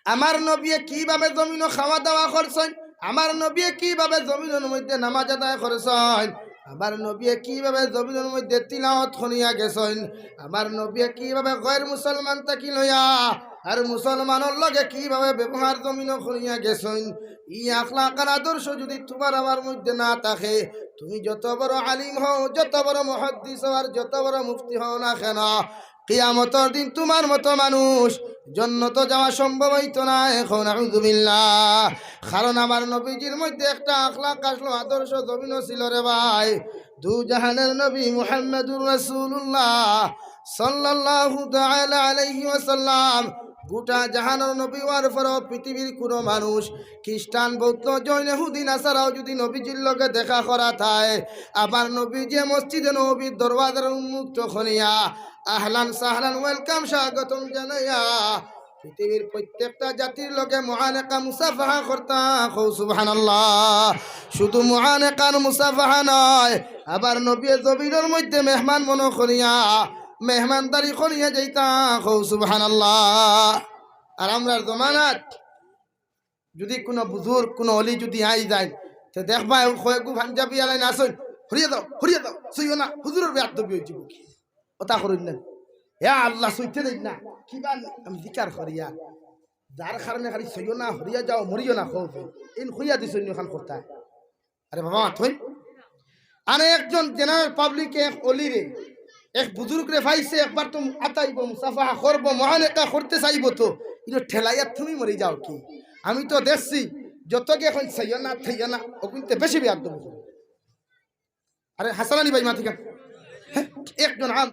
আমার নবীয়ে কিভাবে জমিনো খাওয়া দাওয়া করছইন, আমার নবীয়ে কিভাবে জমিনের মধ্যে নামাজ আদায় করছইন, আমার নবীয়ে কিভাবে জমিনের মধ্যে তিলাওয়াত করিয়া গেছইন, আমার নবীয়ে কিভাবে গয়র মুসলমান থাকি লইয়া আর মুসলমানর লগে কিভাবে ব্যবহার জমিনো করিয়া গেছইন, ই আখলাক আর আদর্শ যদি তোমার আমার মধ্যে না থাকে, তুমি যত বড় আলিম হও, যত বড় মুহাদ্দিস হও আর যত বড় মুফতি হও না কেন, কিয়ামতের দিন তোমার মতো মানুষ জন্নতো যাওয়া সম্ভব হইতো না। এখন আউযুবিল্লাহ। কারণ আমার নবীজির মধ্যে একটা আখলাক আসলো, আদর্শ জমিনো ছিল রে ভাই। দু জাহানের নবী মুহাম্মাদুর রাসূলুল্লাহ সাল্লাল্লাহু তাআলা আলাইহি ওয়াসাল্লাম, গোটা জাহানের নবী হওয়ার পরও পৃথিবীর কোনো মানুষ খ্রিস্টান, বৌদ্ধ, জৈন, ইহুদি, নাসারাও যদি নবীজির লগে দেখা করা থাকে, আবার নবীজি মসজিদে নববীর দরওয়াজার উন্মুক্ত করিয়া আহলান সাহলান, ওয়েলকাম, স্বাগতম জানাইয়া পৃথিবীর প্রত্যেকটা জাতির লগে মুআনেকা মুসাফাহা করতা। কও সুবহানাল্লাহ। শুধু মুআনেকা আর মুসাফাহা নয়, আবার নবী জমিনের মধ্যে মেহমান মনো করিয়া মেহমানদারি করিয়া যাইতা। কও সুবহানাল্লাহ। আর আমরার জমানাত যদি কোনো বুজুর্গ, কোনো অলি যদি আই যায়, তে দেখবায় কয়েকগু পাঞ্জাবি আলাইন আছইন, "হরিয়া যাও, হরিয়া যাও, ছইও না, হুজুরর বেয়াদবি অইযিবো কি?" কথা করইন না। ইয়া আল্লাহ, ছইতে দেইন না। কিবা আমি জিকার করিয়া, যার কারণে খালি ছইও না, হরিয়া যাও, মরিও না, কও যে। ইন কইয়া দিছইন অখান কথা। আরে বাবা, মাতইন। আরে একজন জেনারেল পাবলিকে এক অলিরে, এক বুজুর্গরে পাইছে, একবার তো আতাইবো, মুসাফাহা করবো, মুআনেকা করতে চাইবো তো, ইনো ঠেলাইয়া তুমি মরি যাও কি? আমি তো দেখছি, যত গিয়ে এখন ছইও না, থইও না, অগুনতে বেশি বেয়াদবি করে। আরে হাসান আলী ভাই মাতিকা, হ্যাঁ, একজন আম